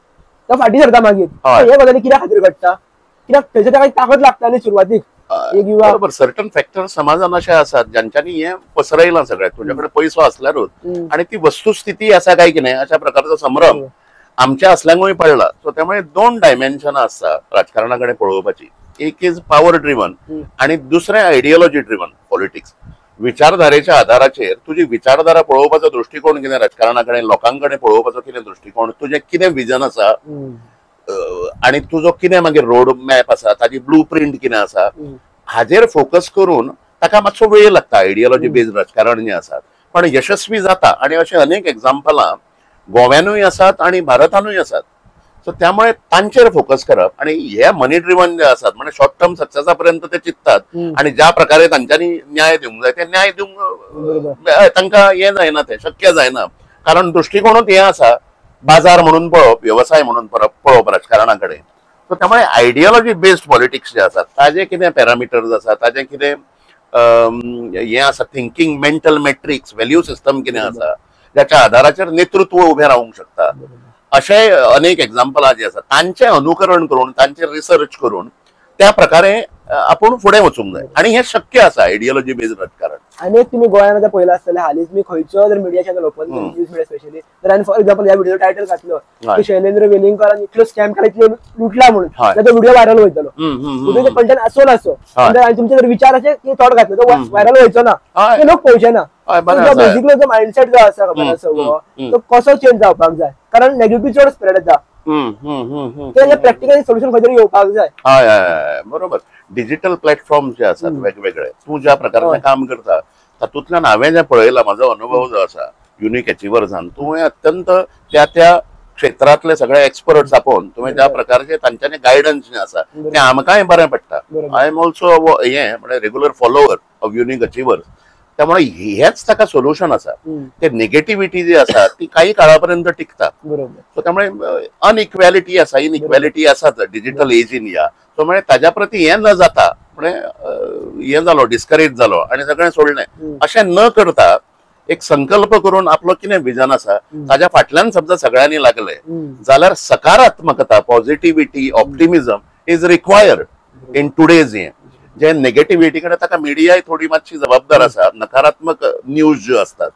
तो फाटीं सरता मागीर. हे गजाली कित्या खातीर घडटा? कित्याक थंयसर ताका ताकद लागता न्ही सुरवातीक.
बरोबर, सर्टन फॅक्टर समाजान अशे आसात ज्यांच्यांनी हें पसरयलां सगळ्याक. तुज्या कडेन पयसो आसल्यारूच आनी ती वस्तुस्थिती आसा काय कितें अशा प्रकारचो संभ्रम आमच्या असल्यांकूय पडला. सो त्यामुळे दोन डायमेन्शनां आसता राजकारणा कडेन पळोवपाची, एक is power driven आनी दुसरें आयडियोलॉजी ड्रिवन पॉलिटिक्स. विचारधारेच्या आधाराचेर तुजी विचारधारा पळोवपाचो दृष्टिकोन कितें, राजकारणा कडेन लोकां कडेन पळोवपाचो कितें दृष्टिकोन, तुजें कितें विजन आसा आनी तुजो कितें मागीर रोड मॅप आसा, ताजी ब्लू प्रिंट कितें आसा, हाजेर फोकस करून ताका मातसो वेळ लागता आयडियोलॉजी बेज्ड राजकारण जें आसा, पण यशस्वी जाता. आनी अशें अनेक एग्जाम्पलां गोव्यानूय आसात आनी भारतानूय आसात. सो त्यामुळे तांचेर फोकस करप आनी हे मनी ड्रिवन जे आसात म्हणजे शॉर्ट टर्म सक्सेसा पर्यंत ते चिंततात आनी ज्या प्रकारे तांच्यांनी न्याय दिवंक जाय ते न्याय दिवंक तांकां हें जायना, तें शक्य जायना, कारण दृष्टिकोणूच हें आसा बाजार म्हणून पळोवप, व्यवसाय म्हणून पळोवप राजकारणा कडेन. सो त्यामुळे आयडियोलॉजी बेस्ड पॉलिटिक्स जे आसात ताजे कितें पॅरामिटर्स आसा, ताजें कितें हें आसा thinking, mental matrix, value system कितें आसा ज्याच्या आधाराचेर नेतृत्व उबें रावूंक शकता, अशे अनेक एग्जाम्पलां जी आसा तांचें अनुकरण करून तांचेर रिसर्च करून त्या प्रकारे आपूण फुडें वचूंक जाय आनी हें शक्य आसा आयडियोलॉजी बेज्ड राजकारण.
आनी एक तुमी गोंयांत आतां पळयलां आसतलें, हालींच मी खंयचो जर मिडिया चॅनल ओपन केलो, न्यूज मिडिया स्पेशली, तर हांवें फॉर एक्झाम्पल ह्या व्हिडिओ टायटल घातलो की शैलेंद्र वेलिंगकारान इतलो स्कॅम केला, इतलो लुटला म्हणून, जाल्यार तो व्हिडिओ व्हायरल वयतलो. तुमचो कंटेंट आसो नासो, आनी तुमचे जर विचार अशे की थॉट घातलो तो व्हायरल वयचो ना, ते लोक पळोवचे ना. बेसिकली जो मायंडसेट जो आसा खबर आसा तो कसो चेंज जावपाक जाय, कारण नेगेटिव्ह चड स्प्रेड जाता, प्रॅक्टिकल सोल्युशन खंय तरी येवपाक जाय.
हय हय बरोबर. डिजिटल प्लॅटफॉर्म जे आसात वेगवेगळे, तूं ज्या प्रकारचें काम करता तातूंतल्यान हांवें जें पळयलां, म्हाजो अनुभव जो आसा युनीक अचिवर्सान, तुवें अत्यंत त्या त्या क्षेत्रांतले सगळे एक्सपर्ट्स आपोवन तुवें ज्या प्रकारचे तांच्यांनी गायडन्स जें आसा तें आमकांय बरें पडटा. I am also हें म्हणजे regular follower of Unique Achievers. त्यामुळे हेच ताका सोल्युशन आसा. ते नेगेटिव्हिटी जी आसा ती काही काळापर्यंत टिकता. सो त्यामुळे अनइक्वॅलिटी आसा, इनइक्वॅलिटी आसाच डिजिटल एजीन ह्या. सो म्हणजे ताज्या प्रती हें न जाता म्हणजे हें जालो, डिस्करेज जालो आनी सगळें सोडलें अशें न करता एक संकल्प करून आपलो कितें विजन आसा ताज्या फाटल्यान समजा सगळ्यांनी लागले जाल्यार सकारात्मकता, positivity, optimism is required in today's. हें जे नेगेटिव्हिटी कडेन ताका मिडियाय थोडी मातशी जबाबदार आसा. नकारात्मक न्यूज ज्यो असतात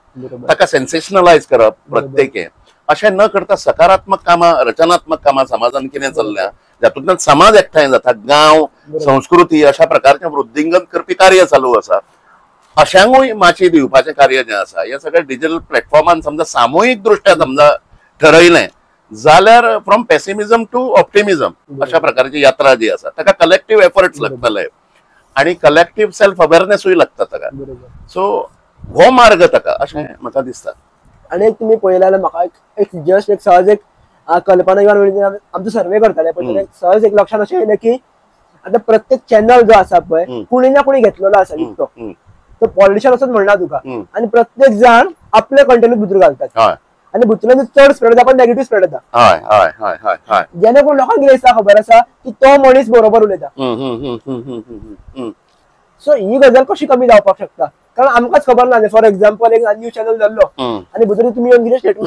ताका सेन्सेशनलायज करप प्रत्येक हें अशें न करता सकारात्मक कामां, रचनात्मक कामां समाजान कितें चल्ल्या जातूंतल्यान समाज एकठांय जाता, गांव, संस्कृती अशा प्रकारचें वृद्धिंगत करपी कार्य चालू आसा, अशांकूय माची दिवपाचें कार्य जें आसा हें सगळें डिजिटल प्लॅटफॉर्मान समजा सामुहीक दृश्ट्या समजा ठरयलें जाल्यार फ्रॉम पेसिमिझम टू ऑप्टिमिझम अशा प्रकारची यात्रा जी आसा ताका कलेक्टीव एफर्ट्स लागतले आनी कलेक्टीव सेल्फ अवेरनेसूय लागता ताका. सो हो मार्ग ताका अशें म्हाका दिसता.
आनी तुमी पळयलें जाल्यार म्हाका एक जस्ट एक सहज एक कल्पना येवन आमचो सर्वे करताले पण सहज एक लक्षात अशें येयलें की आतां प्रत्येक चॅनल जो आसा पळय कोणी ना कोणी घेतलेलो आसा विकतो, तो पॉलिटिशियन असोच म्हणना तुका, आनी प्रत्येक जाण आपले कंटेंट भितर घालतात आनी भितरल्यान चड स्प्रेड जाता पण नेगेटिव्ह स्प्रेड जाता, जेणे करून लोकांक कितें दिसता खबर आसा की तो मनीस बरोबर उलयता. सो ही गजाल कशी कमी जावपाक शकता? कारण आमकांच खबर ना. फॉर एक्झाम्पल एक न्यूज चॅनल जाल्लो आनी भितर तुमी येवन कितें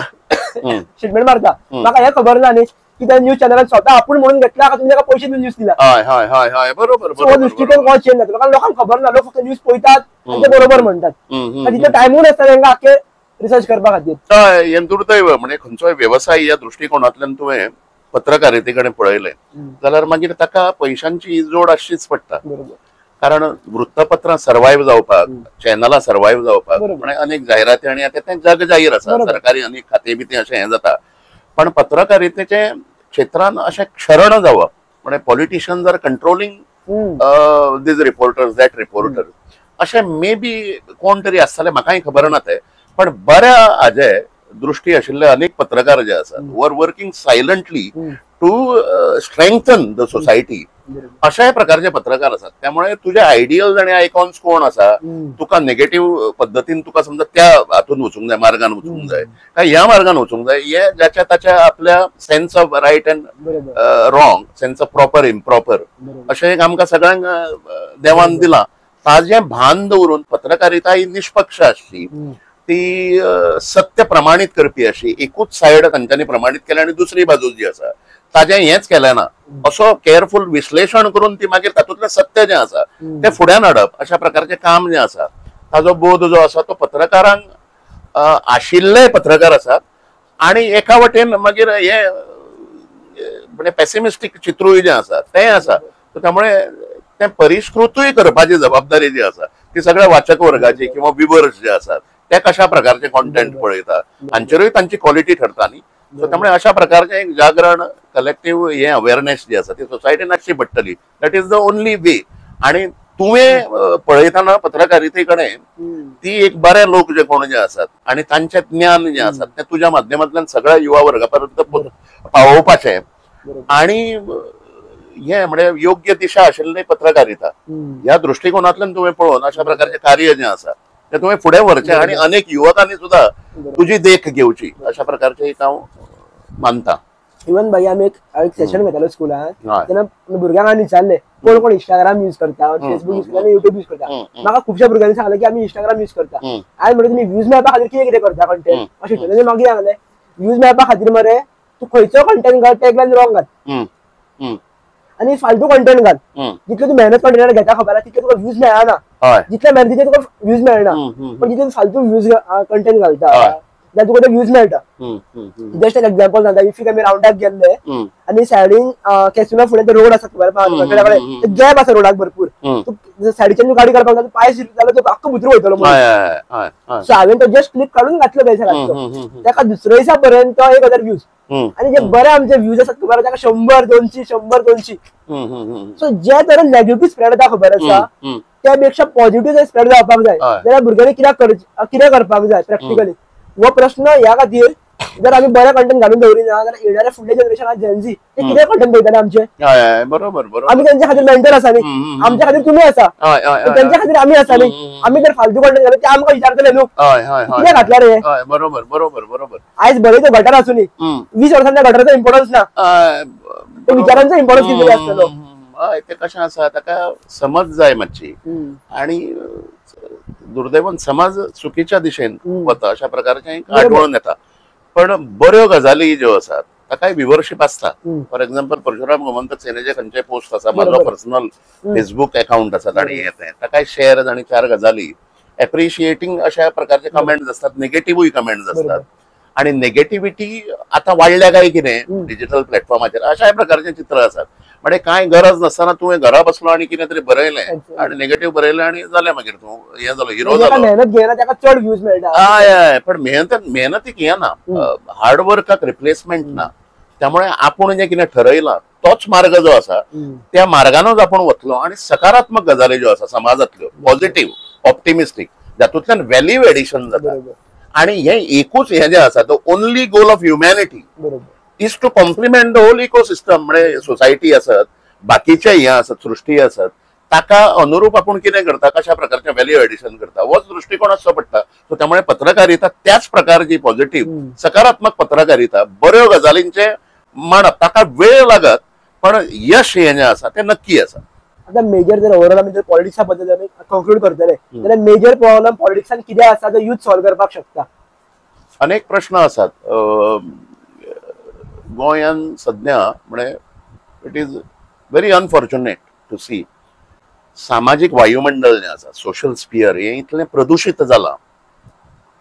स्टेटमेंट मारता, म्हाका हें खबर ना न्ही की त्या न्यूज चॅनलान स्वता आपूण म्हणून घेतला का तुमी ताका पयशे दिवन न्यूज दिला.
बरोबर,
दृष्टिकोन कोण चेंज जातलो? कारण लोकांक खबर ना, लोक फक्त न्यूज पळयतात आनी ते बरोबर म्हणटात, तितलो टायमूय नासता तांकां आख्खे रिसर्च करपा खातीर.
हें दुर्दैव. म्हणजे खंयचोय वेवसाय ह्या दृष्टिकोनांतल्यान तुवें पत्रकारिते कडेन पळयलें जाल्यार मागीर ताका पयशांची जोड आसचीच पडटा. कारण वृत्तपत्रां सर्वायव जावपाक, चॅनलां सर्वायव जावपाक म्हणजे अनेक जायराती आनी आतां तें जग जाहीर आसा, सरकारी अनेक खातें बितें अशें हें जाता. पण पत्रकारितेचे क्षेत्रान अशें क्षरण जावप म्हणजे politicians are controlling these reporters, that reporter, अशें मे बी कोण तरी आसतलें, म्हाकाय खबर ना तें. पण बऱ्या हाजे दृष्टी आशिल्ले अनेक पत्रकार जे आसात who are working silently to strengthen the society, अशाय प्रकारचे पत्रकार आसात. त्यामुळे तुझे आयडियल्स आनी आयकॉन्स कोण आसा, तुका नेगेटिव्ह पद्दतीन तुका समजा त्या हातून वचूंक जाय, मार्गान वचूंक जाय काय ह्या मार्गान वचूंक जाय, हे ज्याच्या ताच्या आपल्या sense of right and wrong, sense of proper improper अशें एक आमकां सगळ्यांक देवान दिलां. ताजें भान दवरून पत्रकारिता ही निष्पक्ष आसची, ती सत्य प्रमाणीत करपी अशी, एकूच सायड तांच्यांनी प्रमाणीत केल्या आनी दुसरी बाजू जी आसा ताजें हेंच केलें ना, असो केअरफूल विश्लेशण करून ती मागीर तातूंतलें सत्य जें आसा तें फुड्यान हाडप अशा प्रकारचें काम जें आसा ताजो बोध जो आसा तो पत्रकारांक आशिल्ले पत्रकार आसात. आनी एका वटेन मागीर हे म्हणजे पेसिमिस्टीक चित्रूय जें आसा तें आसा, त्यामुळे तें परिष्कृतूय करपाची जबाबदारी जी आसा ती सगळ्या वाचक वर्गाची किंवा व्युवर्स जे आसात ते कशा प्रकारचे कॉन्टेंट पळयता हांचेरूय तांची क्वॉलिटी ठरता न्ही. सो त्यामुळे अशा प्रकारचे एक जागरण, कलेक्टिव्ह हे अवेअरनेस जी आसा ती सोसायटीन आसची पडटली. That is the only way. आनी तुवें पळयतना पत्रकारिते कडेन ती एक बरे लोक जे कोण जे आसात आनी तांचें ज्ञान जें आसा तें तुज्या माध्यमांतल्यान सगळ्या युवा वर्गा पर्यंत पावोवपाचें आनी हें म्हणजे योग्य दिशा आशिल्ली पत्रकारिता ह्या दृष्टिकोनांतल्यान तुवें पळोवन अशा प्रकारचें कार्य जें आसा तें तुवें फुडें व्हरचें आनी अनेक युवकांनी सुद्दां तुजी देख घेवची अशा प्रकारचें एक हांव मानता.
इवन भाई आमी एक सेशन घेतालो स्कुलान तेन्ना भुरग्यांक आमी विचारलें कोण कोण इंस्टाग्राम यूज करता, फेसबूक यूज करता, युट्यूब यूज करता. म्हाका खुबश्या भुरग्यांनी सांगलें की आमी इंस्टाग्राम यूज करता. हांवें म्हणलें तुमी व्यूज मेळपा खातीर कितें कितें करता कंटेंट अशें विचारलें. मागीर सांगलें व्यूज मेळपा खातीर मरे तूं खंयचो कंटेंट घाल, टॅगलायन रॉंग घाल आनी फालतू कंटेंट घाल. जितले तूं मेहनत कंटेंट घेता खबर आसा तितले तुका व्यूज मेळना, जितले मेहनत तितले तुका व्यूज मेळना. पण जितले फालतू व्यूज कंटेंट घालता जाल्यार तुका ते व्यूज मेळटा. जस्ट एक एक्झाम्पल सांगता, इफीक आमी रावंडाक गेल्ले आनी सायडीन कॅसिनो फुडें ते रोड आसा खबर आसा, गॅप आसा रोडाक भरपूर, तूं सायडीच्यान तूं गाडी काडपाक जाय, पांय जाल्यार तूं आख्खो भितर वयतलो. सो हांवें तो जस्ट क्लिप काडून घातलो थंय रातचो, ताका दुसऱ्या दिसा पर्यंत 1000 व्यूज आनी जे बरे आमचे व्यूज आसात खबर आसा ताका 100 200 100 200. सो जे तरेन नेगेटिव्ह स्प्रेड जाता खबर आसा त्या पेक्षा पॉझिटिव्ह स्प्रेड जावपाक जाय जाल्यार भुरग्यांनी कित्याक कितें करपाक जाय प्रॅक्टिकली हो प्रश्न ह्या खातीर जर आमी बरें कंटेंट घालून दवरिना जाल्यार येणाऱ्या फुडल्या जनरेशनाक जेनझी ते कितें कंटेंट पळयतले आमचे.
बरोबर बरोबर.
आमी त्यांच्या खातीर मेंटर आसा न्ही, आमच्या खातीर तुमी आसा, त्यांच्या खातीर आमी आसा न्ही. आमी जर फालतू कंटेंट घातले ते आमकां विचारतले न्हू कितें घातला रे.
बरोबर बरोबर बरोबर.
आयज बरें ते गटर आसूं न्ही, 20 वर्सांनी त्या गटराचो इम्पॉर्टन्स ना, विचारांचो इम्पॉर्टन्स कितलो आसतलो.
हय, ते कशें आसा, ताका समज जाय मातशी, आणि दुर्दैवान समाज चुकीच्या दिशेन वता अशा प्रकारचें आढळून येता. पण बऱ्यो गजाली ज्यो आसात ताकाय व्युवरशीप आसता. फॉर एक्झाम्पल, परशुराम गोमंतक सेनेचे खंयचे पोस्ट आसा, माझो पर्सनल फेसबुक अकाउंट आसा ताणी येते ताकाय शेअर आनी 4 गजाली एप्रिशिएटींग अशा प्रकारचे कमेंट्स आसतात, नेगेटिव्हूय कमेंट्स आसतात. आणि नेगेटिव्हिटी आता वाडल्या काय कितें डिजिटल प्लॅटफॉर्माचेर अशाय प्रकारचे चित्र आसात. म्हणजे कांय गरज नासतना तुवें घरा बसलो आनी कितें तरी बरयलें आनी नेगेटिव्ह बरयलें आनी जालें, मागीर तूं हें जालो, हिरो जालो.
मेहनत घेयना ताका चड व्यूज मेळटा.
हय हय, पण मेहनतीक हें ना, हार्डवर्काक रिप्लेसमेंट ना. त्यामुळे आपूण जें कितें ठरयलां तोच मार्ग जो आसा त्या मार्गानूच आपूण वतलो आनी सकारात्मक गजाली ज्यो आसा समाजांतल्यो, पॉझिटिव्ह, ऑप्टिमिस्टीक, जातूंतल्यान व्हॅल्यू एडिशन जाता. आणि हे एकूच हे जे आसा, the only goal of humanity is to complement the whole ecosystem. म्हणजे सोसायटी आसत, बाकीचे हे आसत, सृष्टी आसत, ताका अनुरूप आपूण कितें करता, कशा प्रकारचे व्हॅल्यू एडिशन करता, होच दृष्टिकोन आसचो पडटा. सो त्यामुळे पत्रकारिता त्याच प्रकारची पॉझिटिव्ह, सकारात्मक पत्रकारिता, बऱ्यो गजालींचे मांडप, ताका वेळ लागत पण यश हें जें आसा तें नक्की आसा.
आता मेजर जर ओवरऑल आमी जर पॉलिटिक्सा बद्दल आमी कंक्लूड करतले जाल्यार मेजर प्रॉब्लम पॉलिटिक्सान कितें आसा जो यूथ सॉल्व करपाक शकता?
अनेक प्रश्न आसात गोंयान सद्या. म्हणजे it is very unfortunate to see सामाजीक वायुमंडळ जें आसा, सोशल स्पियर, हें इतलें प्रदुशीत जालां,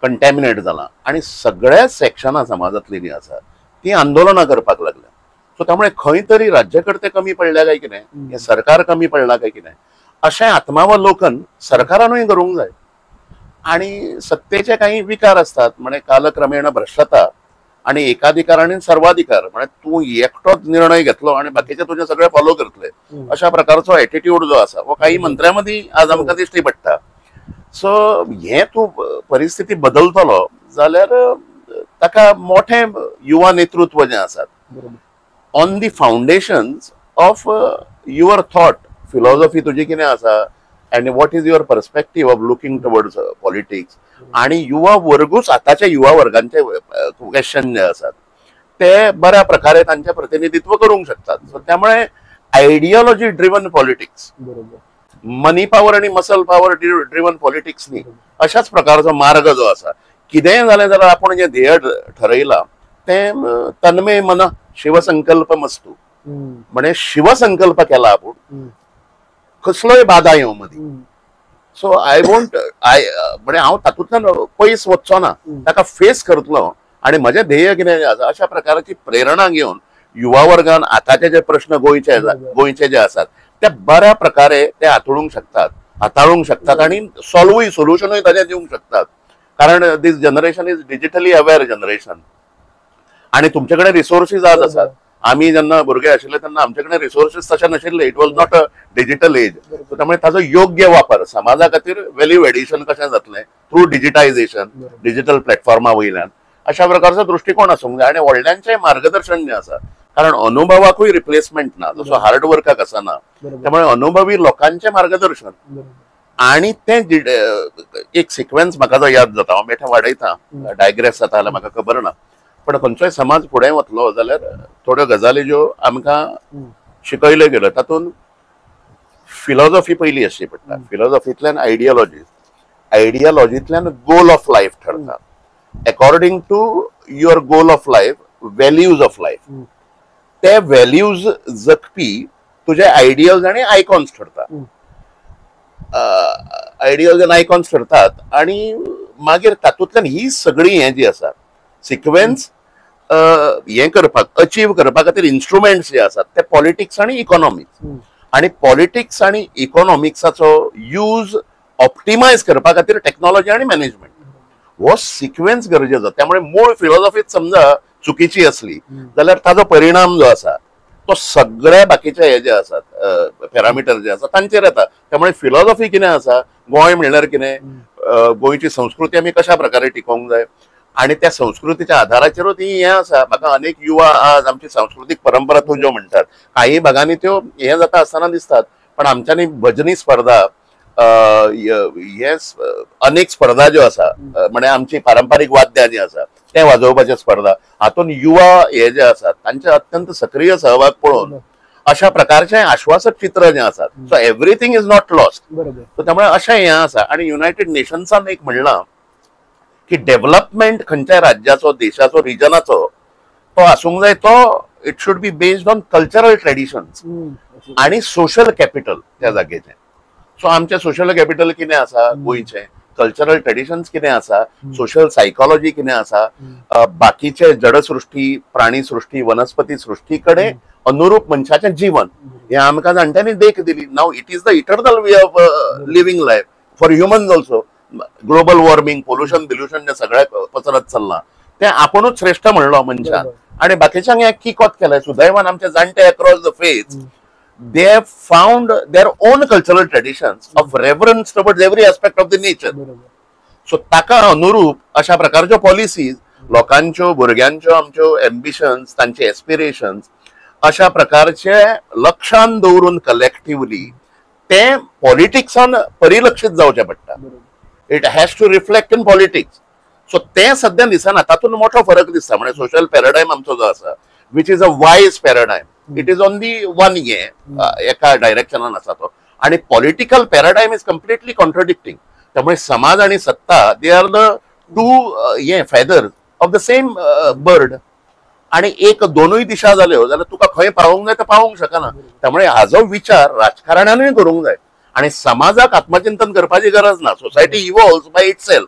कंटॅमिनेट जालां आनी सगळ्या सेक्शनां समाजांतलीं जीं आसा तीं आंदोलनां करपाक लागल्या. सो त्यामुळे खंय तरी राज्यकर्ते कमी पडल्या काय कितें, हें सरकार कमी पडलां काय कितें, अशें आत्मावलोकन सरकारानूय करूंक जाय. आणि सत्तेचे काही विकार असतात, म्हणजे कालक्रमेण भ्रष्टता आणि एकाधिकार आणि सर्वाधिकार, म्हणजे तूं एकटोच निर्णय घेतलो आणि बाकीचे तुजे सगळे फॉलो करतले अशा प्रकारचो एटिट्यूड जो आसा हो काही मंत्र्यां मदीं आज आमकां दिश्टी पडटा. सो हें तूं परिस्थिती बदलतलो जाल्यार ताका मोठें युवा नेतृत्व जें आसात on the foundations of your thought, philosophy तुजी कितें आसा and what is your perspective of looking towards politics. आणि युवा वर्गूच आताच्या युवा वर्गांचे क्वेश्चन जे आसात ते बऱ्या प्रकारे तांचे प्रतिनिधित्व करूंक शकतात. सो त्यामुळे ideology driven politics, money power आणि मसल पावर ड्रिवन पॉलिटिक्स न्ही, अशाच प्रकारचो मार्ग जो आसा. कितेंय जालें जाल्यार आपूण जें ध्येय ठरयलां तें तन्मे मन शिवसंकल्प मस्तू, म्हणजे शिवसंकल्प केला आपूण, कसलोय बाधा येवं मदीं. सो I won't I म्हणजे हांव तातूंतल्यान पयस वचचो ना, ताका फेस करतलो आनी म्हजें ध्येय कितें आसा अशा प्रकारची प्रेरणा घेवन युवा वर्गान आतांचे जे प्रश्न गोंयचे जे आसात ते बऱ्या प्रकारे ते हाताळूंक शकतात, हाताळूंक शकतात आनी सॉल्वूय, सोल्युशनूय ताजें दिवंक शकतात. कारण this generation is digitally aware generation आनी तुमचे कडेन रिसोर्सीस आज आसात. आमी जेन्ना भुरगे आशिल्ले तेन्ना आमचे कडेन रिसोर्सीस तशे नाशिल्ले, it was not a digital age. त्यामुळे ताजो योग्य वापर समाजा खातीर व्हॅल्यू एडिशन कशें जातलें थ्रू डिजिटायझेशन, डिजिटल प्लॅटफॉर्मा वयल्यान, अशा प्रकारचो दृश्टिकोन आसूंक जाय. आनी व्हडल्यांचें मार्गदर्शन जें आसा, कारण अनुभवाकूय रिप्लेसमेंट ना, जसो हार्ड वर्काक आसना, त्यामुळे अनुभवी लोकांचें मार्गदर्शन आनी तें एक सिक्वेन्स म्हाका जो याद जाता, हांव बेठें वाडयता, डायग्रेस जाता जाल्यार म्हाका खबर ना, पण खंयचोय समाज फुडें वतलो जाल्यार थोड्यो गजाली ज्यो आमकां शिकयल्यो गेल्यो तातूंत फिलॉसॉफी पयली आसची पडटा. फिलॉसॉफींतल्यान आयडियोलॉजी, आयडियोलॉजींतल्यान गोल ऑफ लायफ ठरता. According to your goal of life, values of life, ते व्हॅल्यूज जगपी तुजे आयडियल्स आनी आयकॉन्स ठरता, आयडियल्स आनी आयकॉन्स ठरतात. आनी मागीर तातूंतल्यान ही सगळी हें जी आसा सिक्वेन्स हें करपाक, अचीव करपा खातीर इन्स्ट्रुमेंट्स जे आसात ते पॉलिटिक्स आनी इकॉनॉमिक्स, आनी पॉलिटिक्स आनी इकॉनॉमिक्साचो यूज ऑप्टिमायज करपा खातीर टॅक्नॉलॉजी आनी मॅनेजमेंट, हो सिक्वेन्स गरजेचो. त्यामुळे मूळ फिलॉसॉफीच समजा चुकीची असली जाल्यार ताजो परिणाम जो आसा तो सगळ्या बाकीचे हे जे आसात पॅरामिटर जे आसा तांचेर येता. त्यामुळे फिलॉसॉफी कितें आसा, गोंय म्हणल्यार कितें, गोंयची संस्कृती आमी कशा प्रकारे टिकोवंक जाय आणि त्या संस्कृतीच्या आधाराचेरूच ही हें आसा. म्हाका अनेक युवा आज आमची सांस्कृतीक परंपरा त्यो ज्यो म्हणटात काही भागांनी त्यो हें जाता आसतना दिसतात, पण आमच्यांनी भजनी स्पर्धा हे अनेक स्पर्धा ज्यो आसा, म्हणजे आमची पारंपारीक वाद्यां जी आसा ते वाजोवपाच्यो स्पर्धा, हातून युवा हे जे आसात तांचे अत्यंत सक्रीय सहभाग पळोवन अशा प्रकारचे आश्वासक चित्र जे आसात. So everything is not lost. So त्यामुळे अशें हें आसा. आणि युनायटेड नेशन्सान एक म्हणलां की डेव्हलपमेंट खंयच्या राज्याचो, देशाचो, रिजनाचो तो आसूंक जाय, तो it should be based on cultural traditions आणि सोशल कॅपिटल त्या जागेचें. सो आमचें सोशल कॅपिटल कितें आसा गोंयचें, कल्चरल ट्रेडिशन्स कितें आसा, सोशल सायकोलॉजी कितें आसा, बाकीचे जडसृष्टी, प्राणीसृष्टी, वनस्पती सृष्टी कडेन अनुरूप मनशाचें जीवन हें आमकां जाणट्यांनी देख दिली. Now it is the eternal way of living life for humans also. Global warming, pollution बिल्युशन जें सगळें पसरत चल्लां तें आपुणूच श्रेश्ठ म्हणलो मनशान आनी बाकीच्यांक हें किकोत केलें. सुदैवान आमचे जाणटे across the faiths they have found their own cultural traditions of reverence towards every aspect of the nature. So ताका अनुरूप अशा प्रकारच्यो पॉलिसीज लोकांच्यो, भुरग्यांच्यो, आमच्यो एम्बिशन्स, तांचे एस्पिरेशन्स अशा प्रकारचे लक्षान दवरून कलेक्टिवली ते पॉलिटिक्सान परिलक्षित जावचें पडटा. It has to reflect in politics. So तें सद्या दिसना, तातूंत मोठो फरक दिसता. म्हणजे सोशल पॅराडायम आमचो जो आसा, which is a wise paradigm, it is on the one हे एका डायरेक्शनान आसा तो, आणि political paradigm is completely contradicting. त्यामुळे समाज आणि सत्ता they are the two हे feather of the same bird, आणि एक दोनूय दिशा जाल्यो जाल्यार तुका खंय पावोवंक जाय तें पावोवंक शकना. त्यामुळे हाजो विचार राजकारणानूय करूंक जाय आणि समाजाक आत्मचिंतन करपाची गरज ना. Society evolves by itself.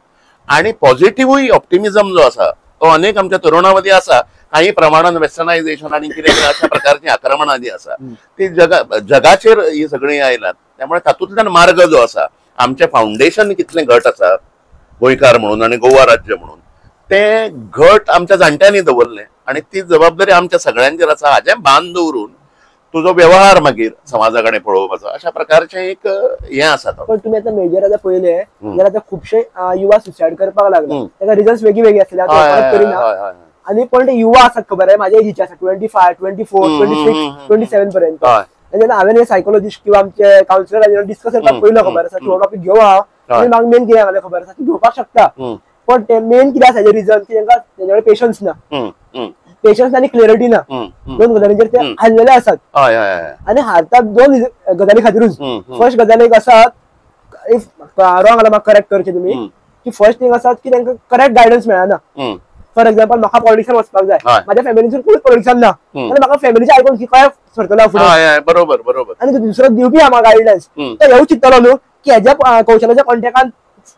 आणि पॉझिटिव्हूय ऑप्टिमिझम जो आसा तो अनेक आमच्या तरुणा मदीं आसा. काही प्रमाणान वेस्टर्नायझेशन आनी कितें कितें अशा प्रकारची आक्रमणां जी आसा ती जगाचेर ही सगळीं आयल्यात. त्यामुळे तातूंतल्यान मार्ग जो आसा, आमचें फावंडेशन कितलें घट आसा गोंयकार म्हणून आनी गोवा राज्य म्हणून, तें घट आमच्या जाणट्यांनी दवरलें आनी ती जबाबदारी आमच्या सगळ्यांचेर आसा. हाजें भान दवरून तुजो व्यवहार मागीर समाजा कडेन पळोवपाचो अशा प्रकारचें एक हें आसा.
पण तुमी आतां मेजर आतां पळयलें जाल्यार आतां खुबशे युवा सुसायड करपाक लागले, ताका रिजन्स वेगळी वेगळी आसले. आनी पण ते युवा आसात खबर आहे, माझ्या एजीचे आसा 25, 24, 26, 27 पर्यंत. जेन्ना हांवें सायकोलॉजिस्ट किंवा आमचे कावन्सिलर डिस्कस करपाक पयलो खबर आसा की हो टॉपीक घेवं हांव, आनी म्हाका मेन कितें सांगलें खबर आसा की घेवपाक शकता, पण ते मेन कितें आसा हेजें रिजन की तांकां तेंच्या कडेन पेशन्स ना, पेशन्स आनी क्लॅरिटी ना. दोन गजालींचेर ते हारलेले आसात आनी हारतात दोन गजाली खातीरूच. फर्स्ट गजाल एक आसा, if wrong जाल्यार म्हाका करेक्ट करचें तुमी, की फर्स्ट थिंग आसा की तांकां करेक्ट गायडन्स मेळना. फॉर एक्झाम्पल म्हाका पॉलिटिक्सान वचपाक जाय, माझ्या फॅमिलीसून कोणूच पॉलिटिक्सान ना, जाल्यार म्हाका फॅमिलीचे आयकून की काय सरतलो फुडें.
बरोबर बरोबर.
आनी दुसरो दिवपी आहा म्हाका गायडन्स, तो हेवूच चिंततलो न्हू की हेज्या कौशलाच्या कॉन्टेक्टान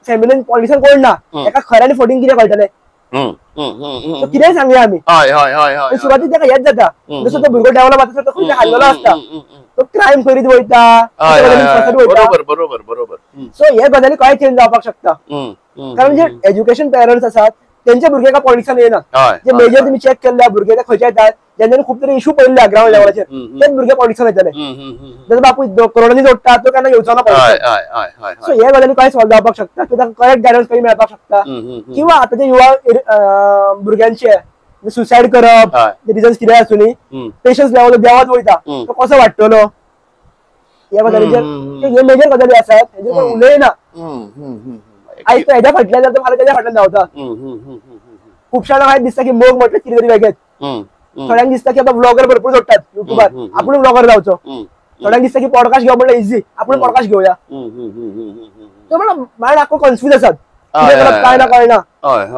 फॅमिलीन पॉलिटिक्सान कोण ना, एका खरें आनी फटींग कितें कळटलें, कितेंय सांगया आमी. सुरवातीक ताका हेच जाता, जसो तो भुरगो डेव्हलप जाता तो खंय हारलेलो आसता, तो क्रायम करीत वयता.
बरोबर बरोबर.
सो हे गजाली काय चेंज जावपाक शकता, कारण जे एज्युकेशन पेरंट्स आसात त्यांचे भुरगे का पॉलिटिक्सान येना. जे मेजर तुम्ही चेक केल्ले भुरगे ते खंयचे येतात, जेन्ना खूब तरी इशू पडले ग्राउंड लेवलाचेर, तेच भुरगे पॉलिटिक्सान येतले. जर बापूय करोडांनी जोडटा तो केन्ना येवचो ना पॉलिटिक्सान. सो हे गजाली काय सॉल्व जावपाक शकता, तांकां करेक्ट गायडन्स खंय मेळपाक शकता, किंवा आतांचे युवा भुरग्यांचे सुसायड करप रिजन्स कितें आसूनी, पेशन्स लेवल देंवत वयता, तो कसो वाडटलो ह्या गजालीचेर. हे मेजर गजाली आसात हेजेर कोण उलयना. आयज तो हेज्या फाटल्यान जाता, फाल्यां तेज्या फाटल्यान धांवता. खुबश्या जाणांक आयज दिसता की मोग म्हटल्यार कितें तरी वेगळेंच. थोड्यांक दिसता की आतां व्लॉगर भरपूर जोडटात युट्यूबार, आपूण व्लॉगर जावचो. थोड्यांक दिसता की पॉडकास्ट घेवप म्हटल्यार इजी, आपूण पॉडकास्ट घेवया. मागीर आख्खो कन्फ्यूज आसात, कितें करप काय ना कळना,